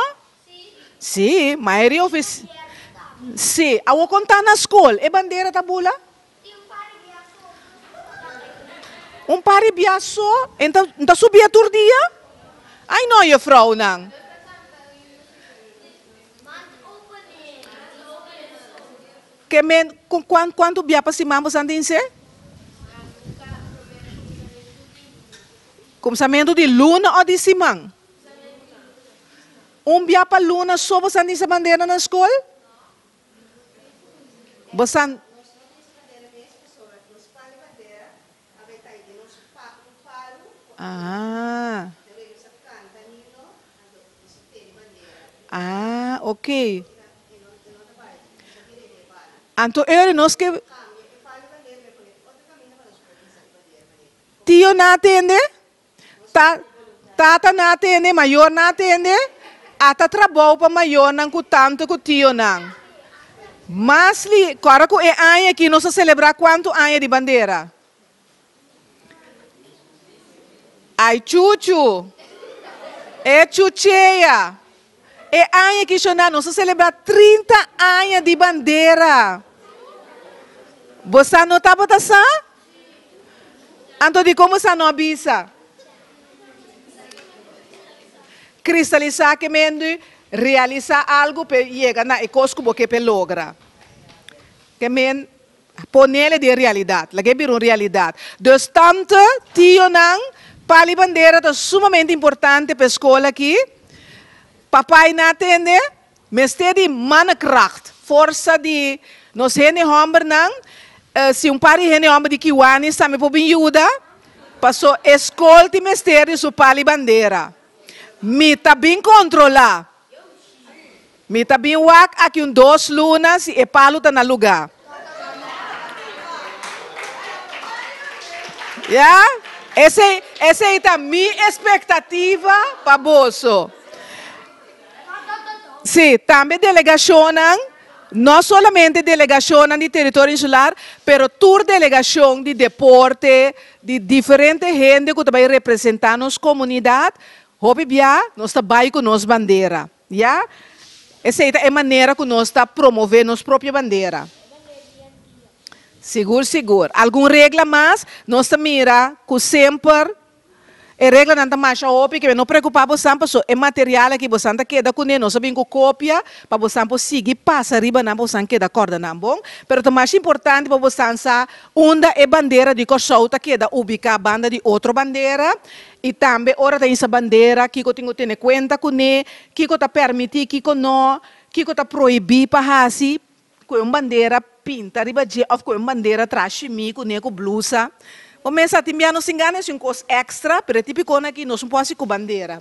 [SPEAKER 6] Sí, mayoria ofisina. Sí, awor kon ta na skol, e bandera ta bula? Un par di bia so? E ta subia tur dia? Ai no, jufrounan. Ke men, kuantu bia pa siman bo san tin se? Kumsamentu di luna o di siman? Un bia pa luna so bo san tin se bandera na skol? Bo san. Ah. Ah, ok. Anto eur nos ke. Tio na atende? Ta tata na atende, mayor na atende, ata trabou pa mayornan ku tanto ku tionan. Mas li, kòrda ku e aña aki nos a selebrá kuantu aña di bandera? Ai chuchu! E chuchea! E aña aki shona nos a selebrá 30 aña di bandera. Bo sa no tabata sa? Anto dikon bo sa no a bisa? Kristalisá ke mendu realisá algu p'e yega na e kos ku bo ke p'e logra. Ke men ponele den realidat, lag'é bira un realidat. Dus tante, tionan, pali bandera ta sumamente importante p'e skol aki. Papai na atende. Mester di mannekracht, forsa di nos hende hombernan, si un par di hende homber di Kiwanis tambe por bin yuda, paso e skol tin mester di su pali bandera. Mi ta bin kontrola. Mi ta bin wak aki un dos luna si e palu ta na luga. Ya? Esei, esei ta mi espektativa pa boso. Sí, tambe delegacionnan, no solamente delegacionnan di territorio insular, pero tur delegacion di deporte, di diferente hende cu ta bay representa nos comunidad, hopi bia nos ta bay cu nos bandera, ya. Esey ta e manera cu nos ta promove nos propio bandera. Sigur, sigur. Algun regla mas, nos ta mira cu semper E reglanan ta masha hopi ke no preocupa bosan paso e material aki bosan ta keda cune nos a bin cu copia pa bosan por sigui pasa riba nan pa bosan keda corda nan bon pero ta masha importante pa bosan sa unda e bandera di Corsou ta keda ubica banda di otro bandera y tambe ora ta insa bandera kico tin cu tene cuenta cune kico ta permiti kico no kico ta prohibi pa haci Ku e un bandera pinta riba dje òf ku e un bandera traha shimí kuné ku blusa. Bo mester a tin bia nos tin gana hasi un kos èkstra, pero e tipikonan aki nos no por hasi ku bandera.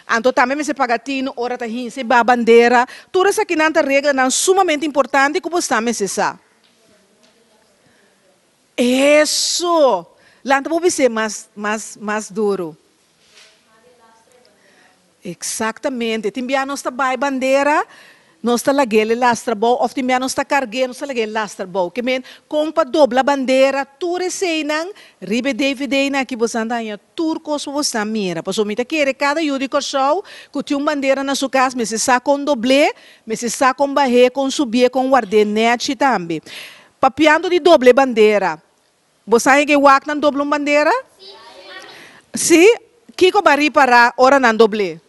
[SPEAKER 6] Anto tambe mester paga tinu ora ta hinsa i baha bandera. Tur esakinan ta reglanan sumamente importante ku bo sa mester sa. Eso! Lanta bo bis'é mas, mas, mas duru. Exactamente. Tin bia nos ta bai bandera, nos ta lag'el e lastra bou, of tin bia nos ta carg'é, nos ta lag'é lastra bou. Ke men, con pa dobla bandera, tur eseinan, riba e dvdnan aki bosan ta haña tur cos pa bosan mira. Pasobra mi ta kere cada yu di Corsou cu tin un bandera na su cas mester sa con dobl'é, mester sa con bah'é, con subié, con ward'é nechi tambe. Papiando di doble bandera, Bo sa hende wak nan dobla un bandera? Sí? Kiko bo a ripará ora nan dobl'é?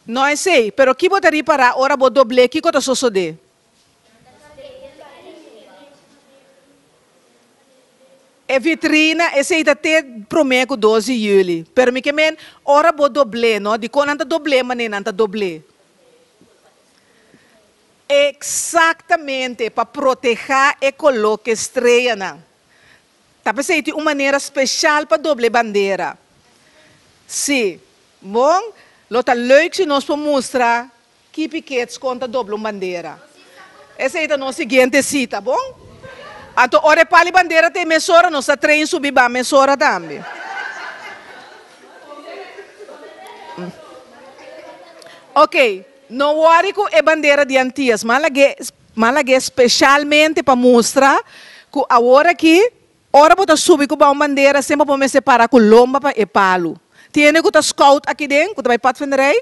[SPEAKER 6] No esei, pero ki bo ta ripará ora bo dobl'é, kiko ta sosodé? E vitrina, esei ta te promé ku dos di yüli. Pero mi ke men, ora bo dobl'é, no? Dikon nan ta dobl'é manera nan ta dobl'é? Exactamente, pa proteha e color ke streanan. Ta p'esei tin un manera special pa doble bandera. Si. Bon, lo ta leuk si nos por mustra Kipi Kids kon ta dobla un bandera. Esei ta nos siguiente sita, bon? Anto ora e pali bandera ta e mesora, nos ta train subi ba mesora tambe. Ok, no worry ku e bandera di Antias, m'a lag'é, m'a lag'é specialmente pa mustra ku awor aki ora bo ta subi ku ba un bandera semper bo mester para ku lomba pa e palu. Tiene ku ta scout aki den ku ta bai padvinderij?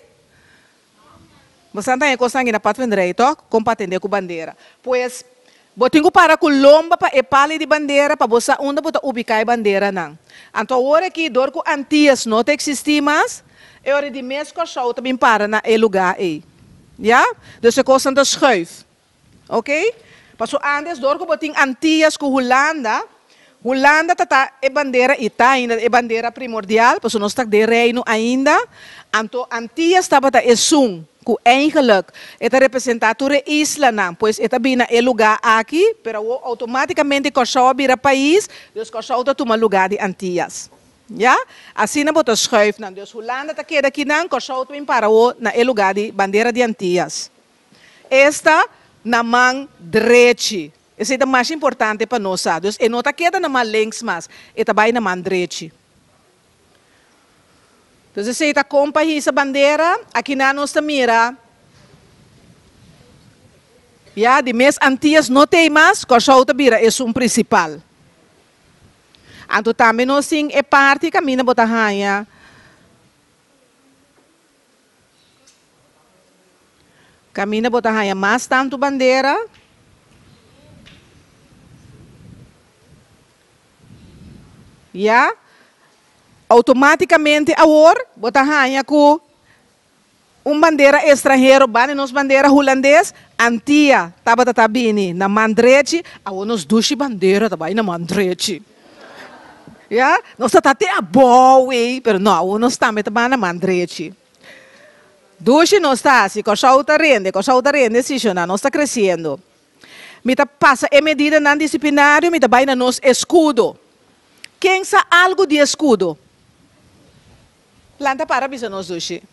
[SPEAKER 6] Bo sa ta e kosnan aki na padvinderij tok? Kon pa atendé ku bandera. Pues, bo tin ku para ku lomba pa e pali di bandera pa bo sa unda bo ta ubiká e banderanan. Anto awor aki, dor ku Antias no ta eksistí mas, e ora di mes Kòrsou ta bin para na e lugá ei. Ya? Dus e kosnan ta schuif. Ok? Paso antes dor ku bo tin Antias ku Hulanda, Hulanda ta ta e bandera i ta ainda e bandera primordial, paso nos ta den Reino ainda, anto Antias tabata esun ku eigenlijk e ta representa tur e islanan, pues e ta bini na e luga aki, pero awor automaticamente Kòrsou a bira pais, dus Kòrsou ta tuma luga di Antias. Ya? Asina bo ta schuif nan. Dus Hulanda ta keda akinan, Kòrsou ta bin para awor na e luga di bandera di Antias. Esta na man drechi. Esei ta masha importante pa nos sa. Dus e no ta keda na man links mas, e ta bai na man drechi. Dus esei ta kon pa hisa bandera. Akinan nos ta mira, ya, di mes Antias no t'ei mas, Kòrsou ta bira esun prinsipal. Anto tambe nos tin e parti kaminda bo ta haña. Kaminda bo ta haña mas tantu bandera. Ya. Outomátikamente awor bo ta haña ku un bandera estranhero banda nos bandera hulandes, Antia tabata ta bini na man drechi, awor nos dushi bandera ta bai na man drechi. Ya, nos ta ta te abou ei, pero no, awor nos tambe ta banda man drechi. Dushi nos ta hasi, Kòrsou ta rende, Kòrsou ta rende si shona, nos ta kresiendo. Mi ta pasa e medidanan disiplinario, mi ta bai na nos eskudo. Ken sa algu di eskudo? Planta para bisa nos dushi.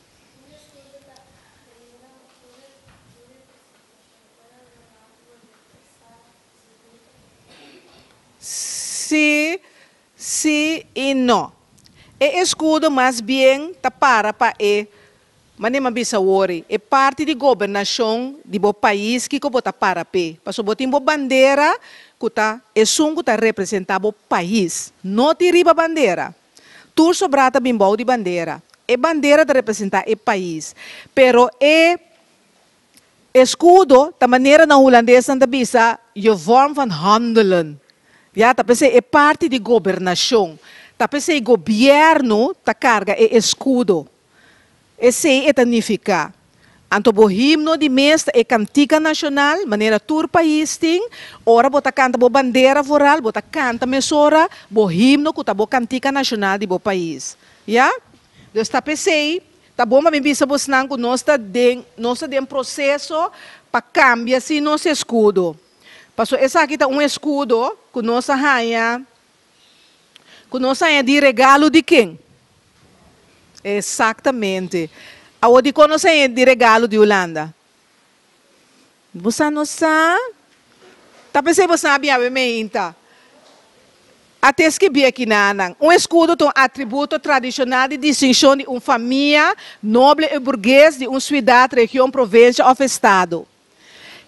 [SPEAKER 6] Sí, sí i no. E eskudo mas bien ta para pa e, manera mi a bisa wori, e parti di gobernashon di bo pais kiko bo ta para p'e. Pasobra bo tin bo bandera ku ta esun ku ta representá bo pais. No tin riba bandera. Tur sobrá ta bin bou di bandera. E bandera ta representá e pais. Pero e. Escudo ta manera nan hulandesnan ta bisa je vorm van handelen. Ya, ta p'esei e parti di gobernacion. Ta p'esei gobierno ta carga e escudo. Esei e ta nifica. Anto bo himno di mes ta e cantica nacional, manera tur pais tin. Ora bo ta canta bo bandera vooral, bo ta canta mesora bo himno cu ta bo cantica nacional di bo pais. Ya? Dus ta p'esei Ta bon pa mi bisa bosnan ku nos ta den nos ta den proseso pa kambia si nos eskudo. Pasobra esaki ta un eskudo ku nos a haña ku nos a haña di regalo di ken? Esaktamente. Awor dikon nos a haña di regalo di Hulanda? Bosa no sa? Ta p'esei bosa a biawe meinta. A ta eskibí aki nanan, Un eskudo ta un atributo tradishonal di distinshon di un famia, noble i burgues di un suidat, region, provensia òf estado.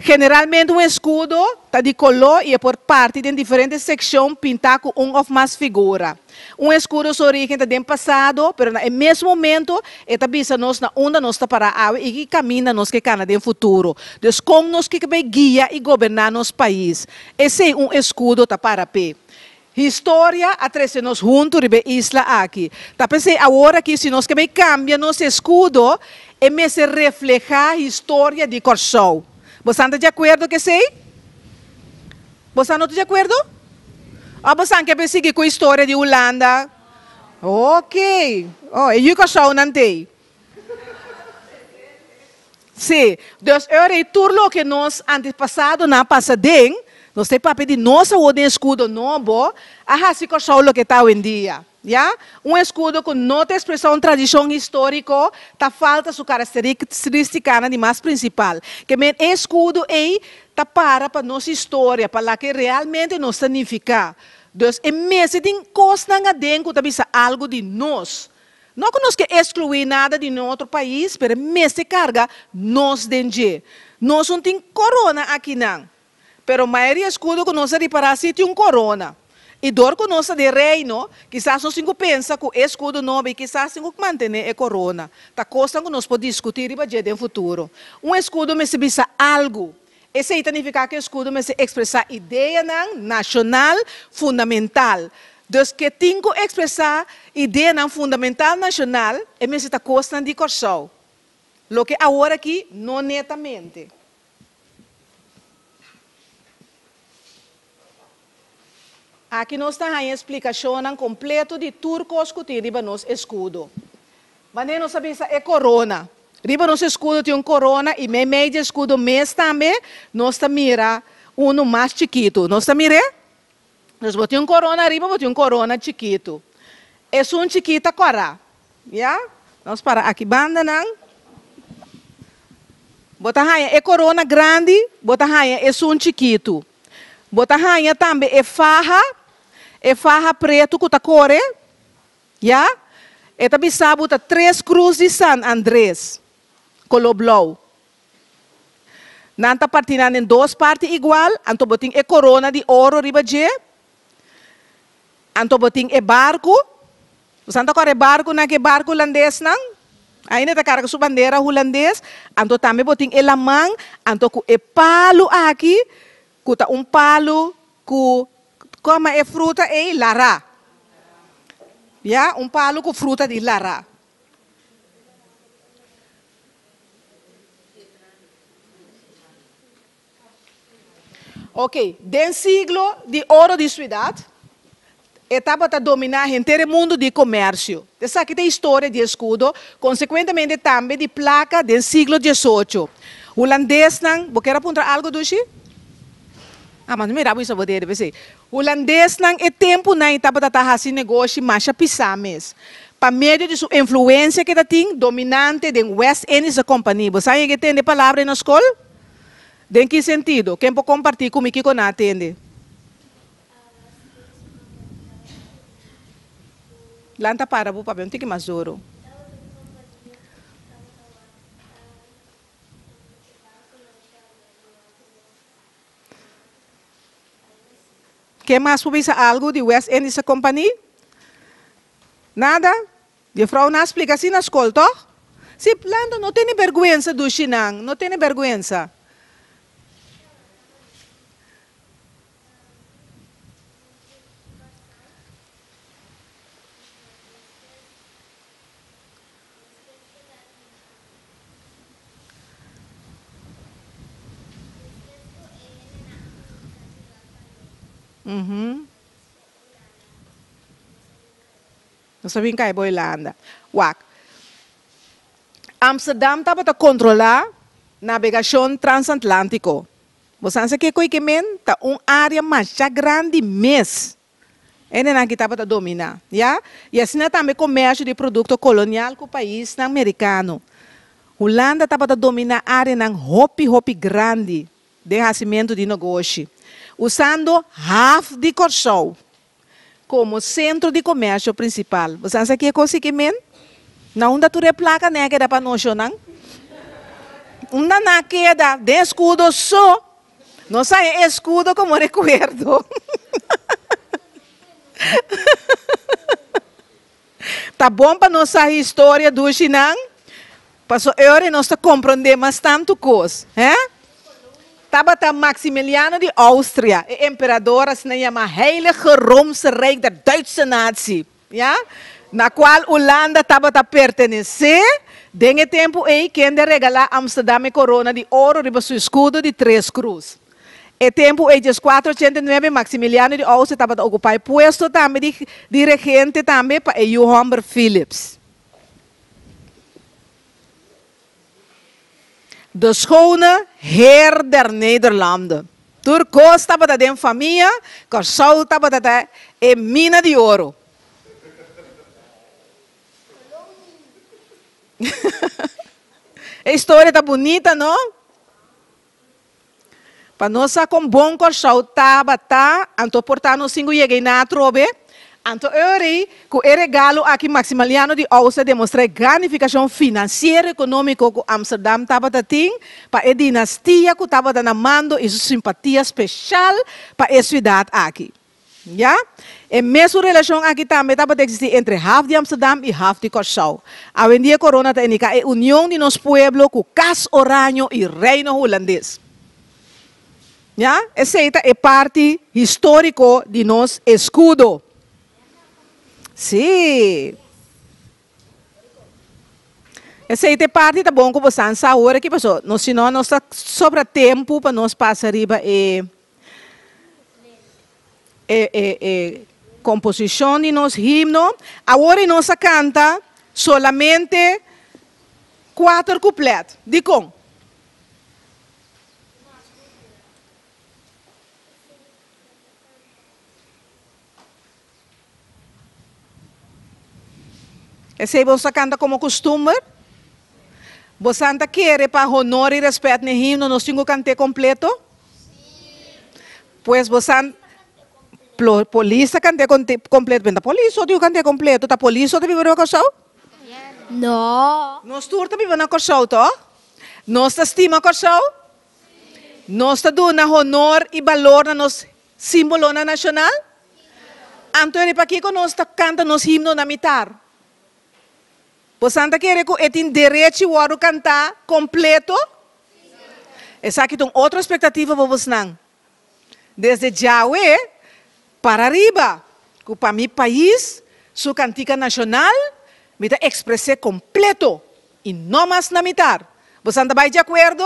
[SPEAKER 6] Generalmente un eskudo ta di koló i e por parti den diferente sekshon pintá ku un òf mas figura. Un eskudo su origen ta den pasado, pero na e mes momento e ta bisa nos na unda nos ta pará awe i ki kaminda nos ke kana den futuro. Dus kon nos ke bay guia i goberná nos pais. Esei un eskudo ta para p'e. Historia a trese nos huntu riba e isla aki. Ta p'esei awor aki si nos ke bay kambia nos eskudo, e mester reflehá historia di Kòrsou. Bosan ta di akuerdo ku esei? Bosan no ta di akuerdo? Of bosan ke por sigui ku historia di Hulanda? Ok. Oh, e yu Kòrsounan t'ei. Sí. Dus e ora ei tur loke nos antepasadonan a pasa den, Nos ta e papia di nos awor den eskudo nobo a hasi Kòrsou loke ta awendia. Ya? Un eskudo ku no ta ekspresá un tradishon históriko ta falta su karakterístikanan di mas prinsipal. Ke men e eskudo ei ta para pa nos historia, pa lake realmente nos ta nifiká. Dus e mester tin kosnan aden ku ta bisa algu di nos. No ku nos ke eskluí nada di niun otro pais, pero e mester karga nos den dje. Nos un tin korona akinan, pero mayoria eskudo ku nos a ripará si tin un korona. I dor ku nos ta den Reino, kisas nos tin ku pensa ku e eskudo nobo i kisas tin ku mantené e korona. Ta kosnan ku nos por diskutí riba dje den futuro. Un eskudo mester bisa algu. Esei ta nifiká ku e eskudo mester ekspresá ideanan nashonal fundamental. Dus ke tin ku ekspresá ideanan fundamental nashonal, e mester ta kosnan di Kòrsou. Loke awor aki no netamente. Aki nos ta haña splikashonnan kompleto di tur kos ku tin riba nos eskudo. Manera nos a bisa e korona. Riba nos eskudo tin un korona i meimei di eskudo mes tambe nos ta mira unu mas chikitu. Nos ta mir'é? Dus bo tin un korona ariba, bo tin un korona chikitu. Esun chikí ta kòrá. Ya? Nos para aki bandanan. Bo ta haña e korona grandi, bo ta haña esun chikitu. Bo ta haña tambe e faha, e faha pretu ku ta kore, ya. E ta bisa bo ta tres krus di San Andres, koló blou. Nan ta parti nan den dos parti igual, anto bo tin e korona di oro riba dje, anto bo tin e barku. Bosan ta kòrda e barkunan, ke barku hulandesnan? Ainda ta karga su bandera hulandes. Anto tambe bo tin e laman, anto ku e palu aki, ku ta un palu ku koma e fruta ei, lará. Ya, un palu ku fruta di lará. Ok, den siglo di oro di suidat, e tabata dominá henter e mundu di komersio. Esaki ta e historia di eskudo, konsekuentemente tambe di plaka den siglo diesocho. Hulandesnan, bo kier a puntra algu Dushi? Ah, mas no mira bo isa bo dede p'esei. Hulandesnan e tempunan ei tabata ta hasi negoshi masha pisá mes. Pa medio di su influensia ke ta tin dominante den West Indische Compagnie. Bo sa yega e tende e palabra ei na skol? Den ki sentido? Ken por kompartí ku mi kiko nan a tende? Lanta para bo papia un tiki mas duru. Ken mas por bisa algu di West Indische Compagnie? Nada? Juffrouw nan a splika asina na skol, tòg? Si, Lando, no tene bèrgwensa, dushi nan, no tene bèrgwensa. Nos a bin kai Boilanda. Wak. Amsterdam tabata kontrolá nabegashon transatlántiko. Bo sa sa kiko i ke men? Ta un área masha grandi mes. Hendenan aki tabata dominá, ya. I asina tambe komersio di produkto kolonial ku paisnan merikano. Hulanda tabata dominá áreanan hopi hopi grandi den hasimentu di nogoshi, usando haf di Kòrsou komo sentro di komersio prinsipal. Bo sa sa ke kos i ke men? Na unda tur e plaka nan a keda pa noshonan? Unda nan a keda? Den eskudo so. Nos haña e eskudo komo rekuerdo. Ta bon pa nos sa historia dushinan, paso e ora nos ta komprondé mas tantu kos, hè? Tabata Maximiliano di Austria, e emperador asina yamá Heilige Roomse Rijk der Duitse Natie, ya, na kual Hulanda tabata pertenesé den e tempu ei, kende a regalá Amsterdam e korona di oro riba su eskudo di tres krus. E tempu ei, dieskuater ochenta i nuebe, Maximiliano di Austria tabata okupá e puesto tambe di di regente tambe pa e yu hòmber Philips. De Schone Heer der Nederlanden. Tur kos tabata den famia, Kòrsou tabata ta e mina di oro. E historia ta bunita, no? Pa nos sa kon bon Kòrsou tabata, anto por ta nos tin ku yega einan atrobe. Anto Eury, ku e regalo aki Maximiliano di Austria demostrá e gran nifikashon finansiero ekonómiko ku Amsterdam tabata tin pa e dinastia ku tabata na mando i su simpatia speshal pa e siudat aki. Ya, e mesun relashon aki tambe tabata eksistí entre haf di Amsterdam i haf di Kòrsou. Awendia e korona ta indiká e union di nos pueblo ku Kas Oraño i Reino Hulandes. Ya, esei ta e parti históriko di nos eskudo. Sí. Esei ta e parti ta bon ku bo san sa awor aki pasobra nos si no nos ta sobra tempu pa nos pasa riba e e e e komposishon di nos himno. Awor i nos a kanta solamente kuater kuplet. Dikon? Esei boso ta kanta komo kustumber? Bosan ta kere pa honor i rèspèt n'e himno nos tin ku kant'é kompleto? Pues bosan polis ta kant'é kompleto, pero no ta polis so tin ku kant'é kompleto, ta polis so ta biba riba Kòrsou?
[SPEAKER 7] No.
[SPEAKER 6] Nos tur ta biba na Kòrsou, tòg? Nos ta stima Kòrsou? Nos ta duna honor i balor na nos Simbolonan nashonal? Anto e pakiko nos ta kanta nos himno na mitar? Bosan ta kere ku e tin derechi wòrdu kantá kompleto? Esaki ta un otro espektativa pa bosnan. Desde djawe para riba ku pa mi pais su kantika nashonal mi ta ekspres'é kompleto i no mas na mitar. Bosan ta bai di akuerdo?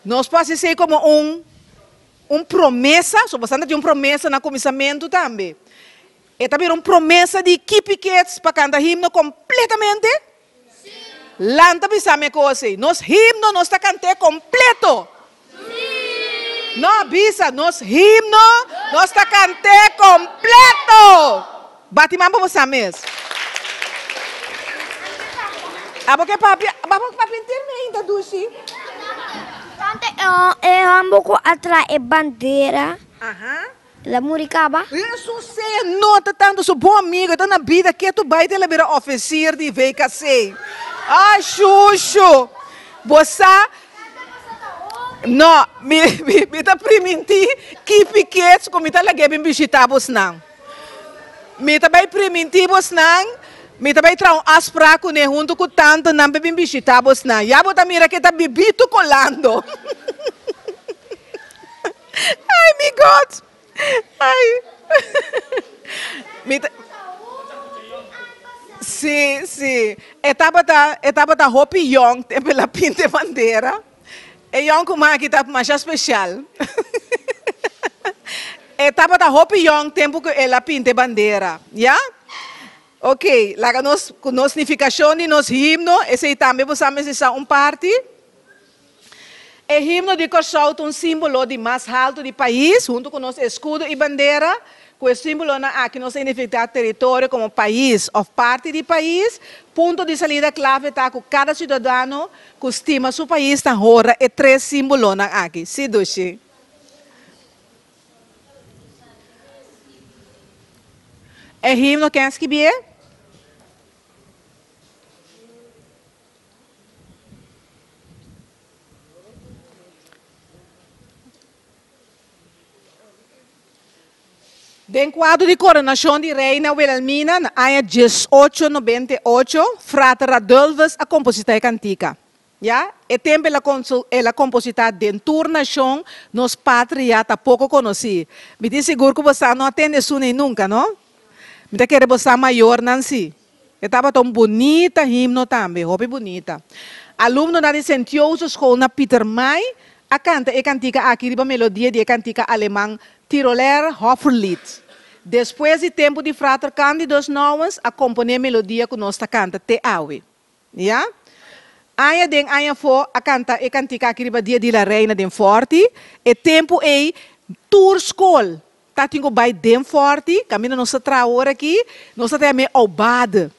[SPEAKER 6] Nos por hasi esei komo un un promesa, so bastante tin un promesa na kuminsamentu tambe. E ta bira un promesa di Kipi Kids pa kanta himno kompletamente? Lanta bisa mi e kos ei. Nos himno nos ta kant'é kompleto. No, bisa, nos himno nos ta kant'é kompleto. Bati man pa bo sa mes. Abo ke papia, abo ke papia enter mi ainda dushi.
[SPEAKER 7] Tante e homber ku a traha e bandera el a muri kaba.
[SPEAKER 6] Hesus e no ta tanto su bon amigo, e ta na bida ketu bai te el a bira officier di VKC. Ay shushu, bo sa, no, mi mi ta priminti kipi kids ku mi ta lag'é bin bishita bosnan. Mi ta bai primintí bosnan, mi ta bai traha un afsprak kuné huntu ku tantenan pa bin bishitá bosnan. Ya bo ta mira ke ta bibito kolando. Ai, mi God! Ai. Mi ta. Sí, sí. E tabata, e tabata hopi yòn tempu el a pinta e bandera. E yònkuman aki ta masha spesial. E tabata hopi yòn tempu ku el a pinta e bandera, ya? Oke, laga nos ku nos nifikashon di nos himno, esei tambe bo sa mester sa un parti. E himno di Kòrsou ta un símbolo di mas haltu di pais, huntu ku nos eskudo i bandera. Ku e símbolonan aki nos ta identifiká teritorio komo pais òf parti di pais. Punto di salida klave ta ku kada siudadano ku stima su pais ta hora e tres símbolonan aki. Sí, Dushi. E himno ken a skibié? Den kuadro di koronashon di Reina Wilhelmina na aña 1898, Frater Radulfus a kompositá e kantika. Ya, e tempu el a el a kompositá Den tur nashon nos patria ta poko konosí. Mi tin sigur ku bo sa no a tende esun ei nunka, no? Mi ta kere bo sa mayornan si. E tabata un bunita himno tambe, hopi bunita. Alumnonan di Sint Jozef School na Pietermaai a kanta e kantika aki riba melodia di e kantika aleman Tiroler Hofferlied. Despues di tempu di Frater Candidus Nouwens a komponé e melodia ku nos ta kanta te awe. Ya. Aña den aña afó a kanta e kantika aki riba Dia di La Reina den Fòrti. E tempu ei tur skol ta tin ku bai den Fòrti, kaminda nos ta traha awor aki, nos ta traha me aubade.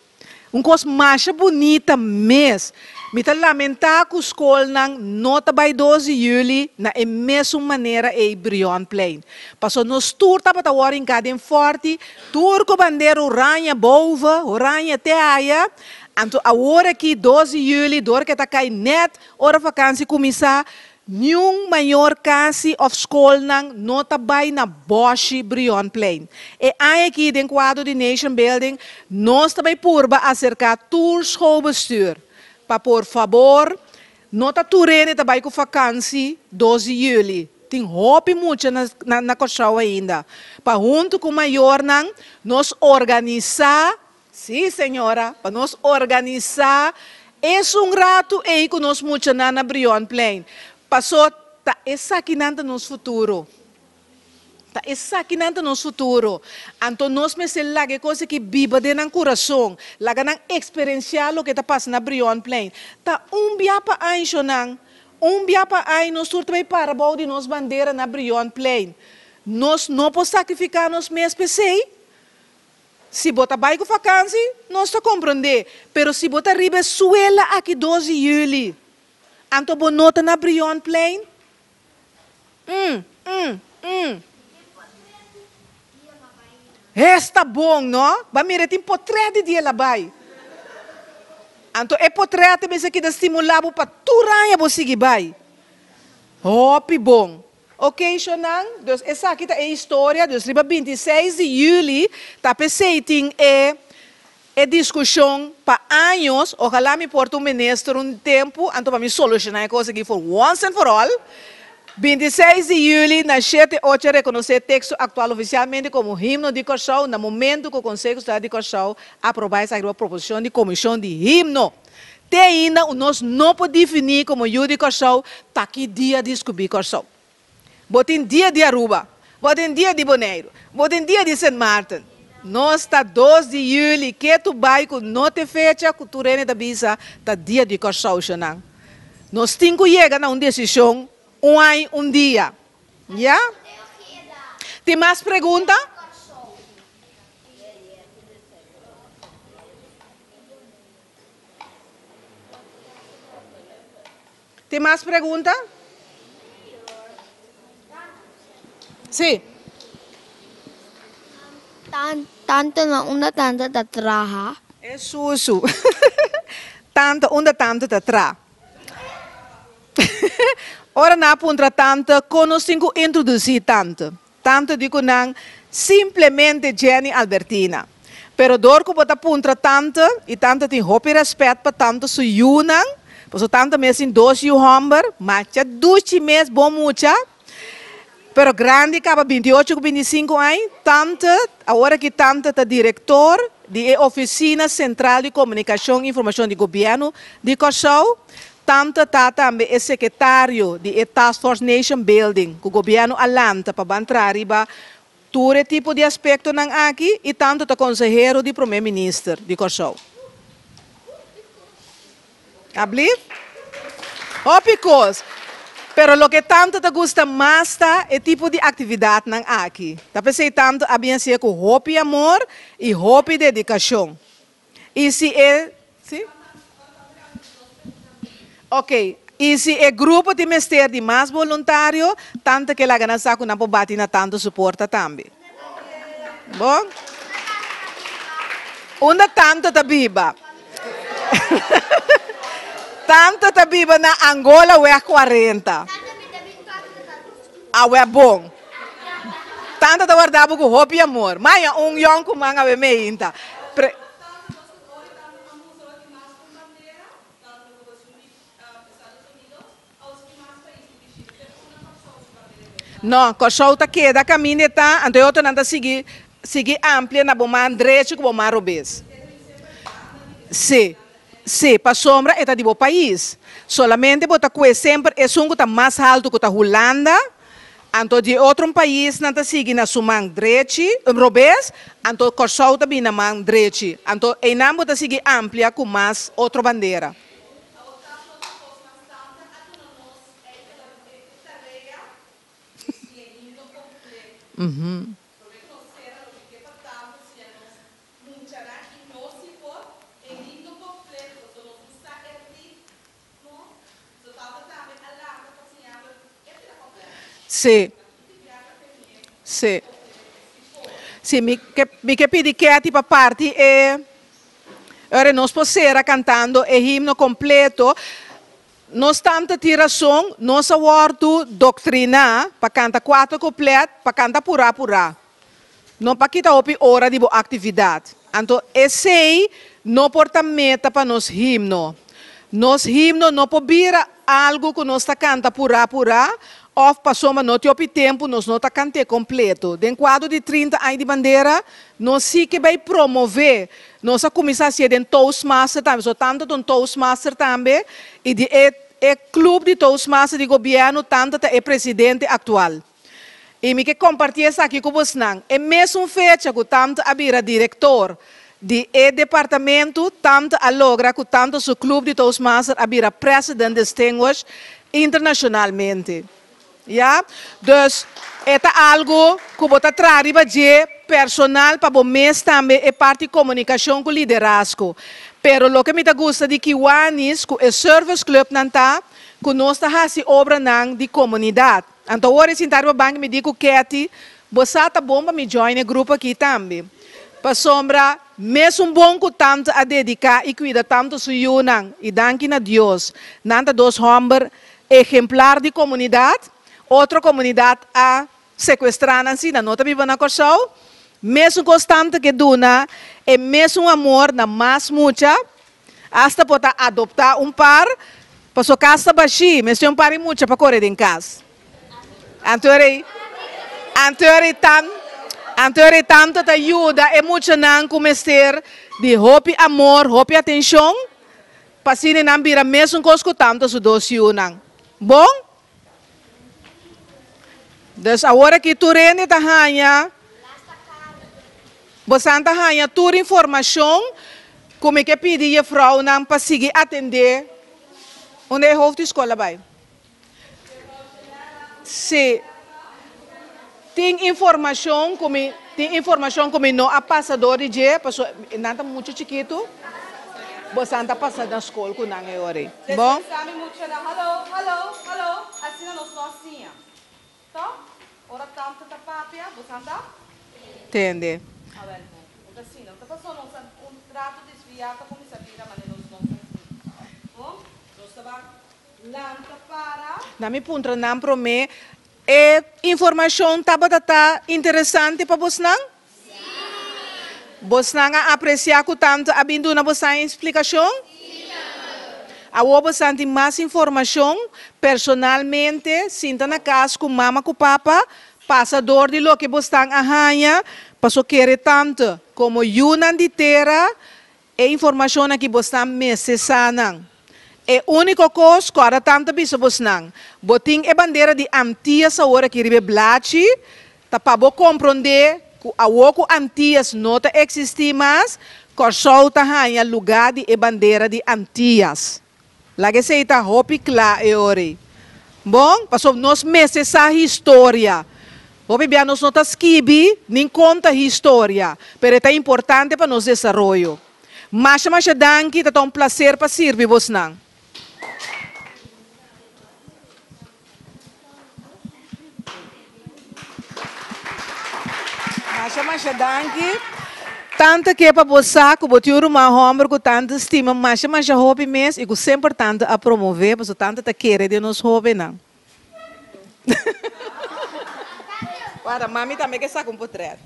[SPEAKER 6] Un kos masha bunita mes. Mi ta lamentá ku skolnan no ta bai 2 di yüli na e mesun manera ei Brionplein. Pasobra nos tur tabata wòrdu hinká den Fòrti, tur ku bandera oranje boven, oranje te aya. Anto awor aki 2 di yüli dor ke ta kai nèt ora vakansi kuminsá, niun mayor kasi òf skolnan no ta bai na Bòshi Brionplein. E aña aki den kuadro di Nation Building nos ta bai purba aserká tur schoolbestuur pa por fabor no ta tur hende ta bai ku vakansi 2 di yüli. Tin hopi mucha na na Kòrsou ainda. Pa huntu ku mayornan nos organisá. Sí, señora, pa nos organisá esun ratu ei ku nos muchanan na Brionplein. Pasó ta esakinan ta nos futuro. Ta esakinan ta nos futuro. Anto nos mester laga e kos aki biba den nan kurason, laga nan eksperensiá loke ta pasa na Brionplein. Ta un bia pa añshonan, un bia pa aña nos tur ta bai para bou di nos bandera na Brionplein. Nos no por sakrifiká nos mes p'esei. Si bo ta bai ku vakansi, nos ta komprondé, pero si bo ta riba e suela aki 2 di yüli, anto bo no ta na Brionplein? Mm, mm, mm. Esta bon, no? Ba mira, e tin potrèt di dia el a bai. Anto e potrèt ta mester keda stimulá bo pa tur aña bo sigui bai. Hopi bon. Ok shonnan, dus esaki ta e historia, dus riba 26 di juli ta p'esei tin e e diskushon pa años, ojalá mi por ta un minister un tempu anto pa mi solushoná e kos aki for once and for all. 26 di juli na shete ocho a rekonosé e teksto aktual ofisialmente komo himno di Kòrsou na momentu ku Konseho Estatal di Kòrsou aprobá esaki riba proposishon di Komishon di Himno. Te ainda nos no por definí komo yu di Kòrsou ta ki dia diskubrí Kòrsou. Bo tin dia di Aruba, bo tin dia di Boneiru, bo tin dia di Sint Maarten. Nos ta 2 di yüli ketu bai ku no te fecha ku tur hende ta bisa ta dia di Kòrsou shonnan. Nos tin ku yega na un desishon un ai un dia. Ya? Tin mas pregunta? Tin mas pregunta? Sí.
[SPEAKER 7] Tante na unda tante ta traha?
[SPEAKER 6] E susu. Tante unda tante ta traha? Ora nan a puntra tante kon nos tin ku introdusí tante. Tante di ku nan simplemente Jenny Albertina. Pero dor ku bo ta puntra tante, i tante tin hopi rèspèt pa tante su yunan, pasobra tante mes tin dos yu hòmber, macha duchi mes, bon mucha, pero grandi kaba 28 ku 25 aña, tante, awor aki tante ta direktor di e Ofisina Sentral di Komunikashon i Informashon di Gobièrnu di Kòrsou. Tante ta tambe e sekretario di e Task Force Nation Building ku gobièrnu a lanta pa ban traha riba tur e tipo di aspektonan aki i tanto ta konsehero di Promé Minister di Kòrsou. Ablief? Hopi kos. Pero loke tante ta gusta mas ta e tipo di aktividatnan aki. Ta p'esei tante a bin hasié ku hopi amor i hopi dedikashon. I si e, si? Ok, i si e grupo tin mester di mas boluntario, tante ke laga nan sa ku nan por bati na tantu su porta tambe. Bon? Unda tante ta biba? Tante ta biba na Angola weg 40. Awe bon. Tante ta warda bo ku hopi amor. Maya un yònkuman awe meinta. Pre. No, Kòrsou ta keda kaminda e ta, anto e otronan ta sigui sigui amplia na bo man drechi ku bo man robes. Sí, sí, pasobra e ta di bo pais. Solamente bo ta kue semper esun ku ta mas haltu ku ta Hulanda, Anto di e otro un paisnan ta sigui na su man drechi, robes, anto Kòrsou ta bini na man drechi. Anto einan bo ta sigui amplia ku mas otro bandera. Sí. Sí. Sí, mi ke, mi ke pidi Ketty pa parti e ora nos por sera kantando e himno kompleto. Nos tanta tin rason, nos a wòrdu doktriná pa kanta kuater kuplet, pa kanta purá purá. No pa kita hopi ora di bo aktividat. Anto esei no por ta meta pa nos himno. Nos himno no por bira algu ku nos ta kanta purá purá òf pasobra no tin hopi tempu nos no ta kant'é kompleto. Den kuadro di 30 aña di bandera nos sí ke bai promové. Nos a kuminsá hasié den Toastmaster tambe, so tanta ta un Toastmaster tambe i di e e klup di Toastmaster di gobièrnu tanta ta e presidente aktual. I mi ke kompartí esaki ku bosnan. E mesun fecha ku tanta a bira direktor di e departamentu, tanta a logra ku tanta su klup di Toastmaster a bira President Distinguished internashonalmente. Ya? Dus, e ta algu ku bo ta traha riba dje personal pa bo mes tambe e parti komunikashon ku liderazgo. Pero loke mi ta gusta di Kiwanis ku e service clubnan ta ku nos ta hasi obranan di komunidat. Anto ora e sinta riba banki mi di ku Ketty, bo sa ta bon pa mi join e grupo aki tambe. Pasobra mesun bon ku tante a dediká i kuida tantu su yunan i danki na Dios nan ta dos hòmber Ehemplar di komunidat, otro komunidat a sekuestrá nan si nan no ta biba na Kòrsou. Mesun kos tante ke duna e mesun amor na mas mucha, asta por ta adoptá un par, paso kas ta bashí, mester un par di mucha pa kore den kas. Anto rei, anto rei tan, anto rei tante ta yuda e muchanan ku mester di hopi amor, hopi atenshon. Pa asina nan bira mesun kos ku tantu su dos yunan. Bon? Dus awor aki tur hende ta haña, bosan ta haña tur informashon ku mi ke pidi jefrounan pa sigui atendé. Unda e hoofd di skol a bai? Sí. Tin informashon ku mi tin informashon ku mi no a pasa dor di dje pasobra nan ta muchu chikitu. Bosan ta pasa na skol ku nan e ora ei. Bon?
[SPEAKER 5] Despensa mi muchanan. Hallo, hallo, hallo. Asina nos no a siña. Tòg? Ora tante ta papia, bosan ta?
[SPEAKER 6] Tende.
[SPEAKER 5] Awel bon. Un ta asina. Un ta pasobra nos a un rato desviá ta kuminsá bira manera nos no ta asina. Bon? Nos ta ban. Lanta para.
[SPEAKER 6] Na mi puntra nan promé, E informashon tabata ta interesante pa bosnan?
[SPEAKER 2] Sí!
[SPEAKER 6] Bosnan a apresiá ku tantu a bin duna bosnan e splikashon?
[SPEAKER 2] Sí, mama.
[SPEAKER 6] Awor bosan tin mas informashon personalmente, sinta na kas ku mama ku papa, pasa dor di loke bosnan a haña, paso kere tantu komo yunan di tera E informashonnan ki bosnan mester sa nan. E úniko kos ku ora tan ta bisa bosnan, bo tin e bandera di Antias awor aki riba e blachi, ta pa bo komprondé ku awor ku Antias no ta eksistí mas, Kòrsou ta haña lugá di e bandera di Antias. Laga esei ta hopi kla e ora ei. Bon, pasobra nos mester sa historia. Hopi bia nos no ta skibi nin konta historia, pero e ta importante pa nos desaroyo. Masha masha danki, ta ta un plaser pa sirbi bosnan. Masha masha danki. Tanta ke pa bo sa ku bo tin un ruman hòmber ku tanta stima masha masha hopi mes i ku semper tanta a promové pasobra tanta ta kere den nos hóbennan. Wara, mami tambe ke saka un potrèt.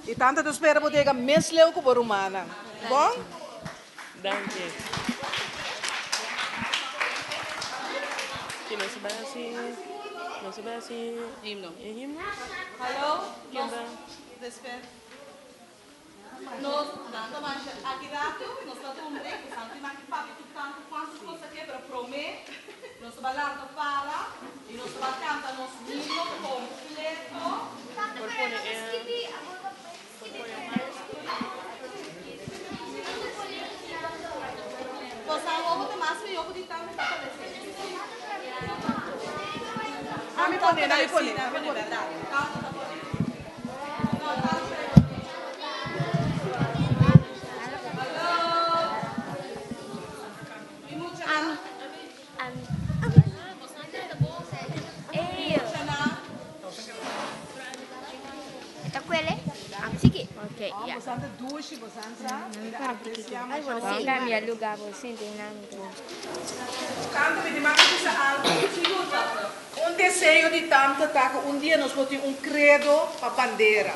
[SPEAKER 6] I tanta ta spera bo yega mes leu ku bo rumannan. Bon?
[SPEAKER 1] Danki. Ki nos a bai hasi? Nos a bai hasi
[SPEAKER 5] Himno.
[SPEAKER 1] e himno?
[SPEAKER 5] Hallo,
[SPEAKER 1] Ken ta?
[SPEAKER 5] nos Nos nan ta masha aki rato, nos ta tuma un break, nos nan tin aki papia tur tantu cuantu cos aki, pero prome nos ta lanta para y nos ta canta nos himno completo.
[SPEAKER 1] Por pone e por pone.
[SPEAKER 6] pone, laga pone, laga pone. Un deseo di tanta ta ku un dia nos por tin un kredo pa bandera.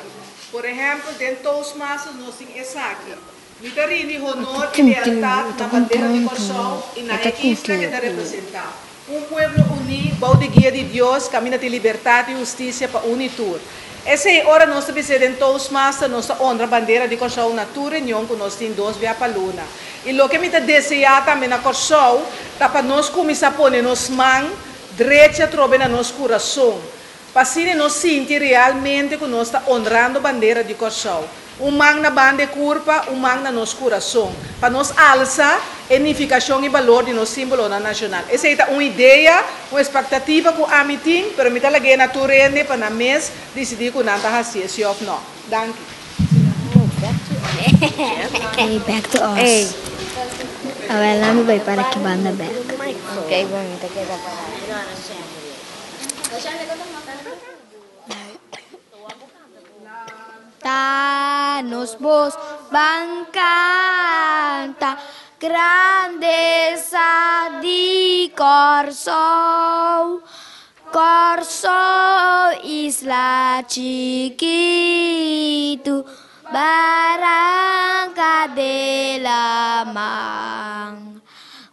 [SPEAKER 6] Por ehèmpel, den Toastmasters nos tin esaki, Mi ta rindi honor i lealtat na bandera di Kòrsou i na e isla ku e ta representá. Un pueblo uní bou di guia di Dios kaminda tin libertat i hustisia pa un i tur. Esei ora nos ta bis'é den Toastmaster nos ta honra bandera di Kòrsou na tur reunion ku nos tin dos bia pa luna. I loke mi ta deseá tambe na Kòrsou ta pa nos kuminsá pone nos man drechi atrobe na nos kurason. Pa asina nos sinti realmente ku nos ta honrando bandera di Kòrsou. Un man na banda e kurpa, un man na nos kurason. Pa nos alsa e nifikashon i balor di nos símbolonan nashonal. Esei ta un idea, un espektativa ku ami tin, pero mi ta lag'é na tur hende pa nan mes disidí ku nan ta hasié si òf nò. Danki.
[SPEAKER 7] Hey, back to us. Awel nan mi bai para ki banda bek.
[SPEAKER 2] Ta nos bos ban canta grandeza di Kòrsou. Kòrsou isla chikitu, baranka den laman.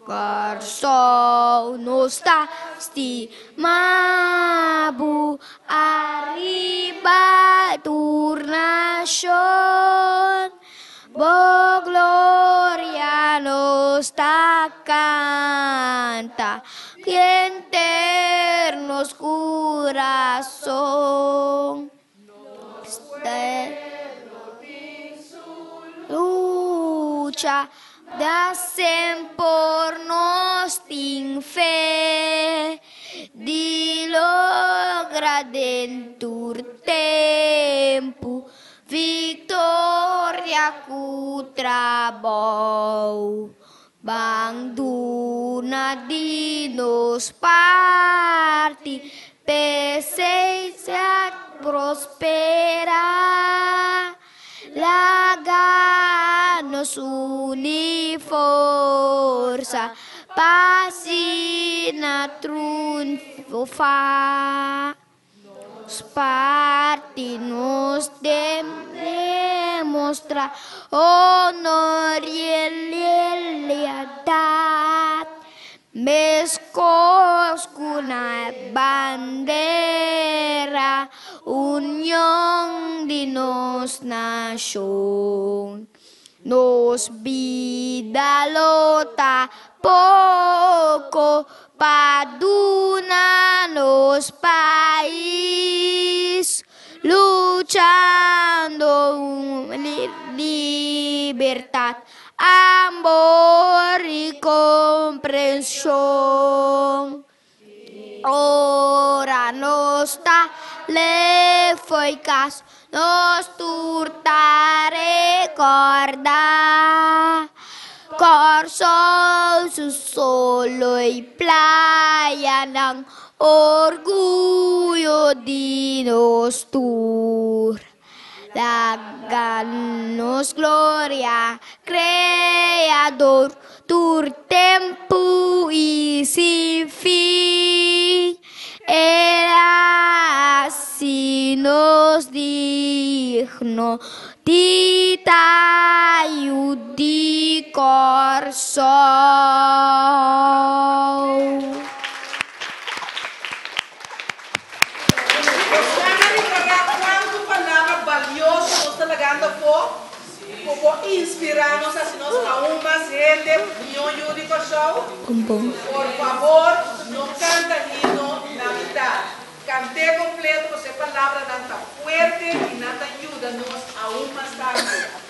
[SPEAKER 2] Kòrsou nos ta stima bo ariba tur nashon. Bo gloria nos ta kanta henter nos kurason. Lucha da semper nos tin fe di logra den tur tempu victoria cu trabou. Ban duna di nos parti p'esei sea prospera. Laga nos uni forsa pa asina triunfa. Nos parti nos demostra honor y lealtad, mescos cu na bandera, union di nos nacion. Nos bida lo ta poco pa duna nos pais, luchando libertad, amor y comprension. Ora nos ta leu fo'i cas, nos tur ta recorda Corsou su solo y playanan, orguyo di nos tur. Laga nos gloria Creador tur tempu i sin fin. El a hasi nos digno di ta yu di Kòrsou.
[SPEAKER 6] Boso a ripará kuantu palabra balioso nos ta lagando afó ku por inspirá nos hasi nos aun mas hende mihó yu di Kòrsou? Por fabor, no kanta himno na mitat. Kant'é kompleto pasobra e palabranan ta fuerte i nan ta yuda nos aun mas tantu.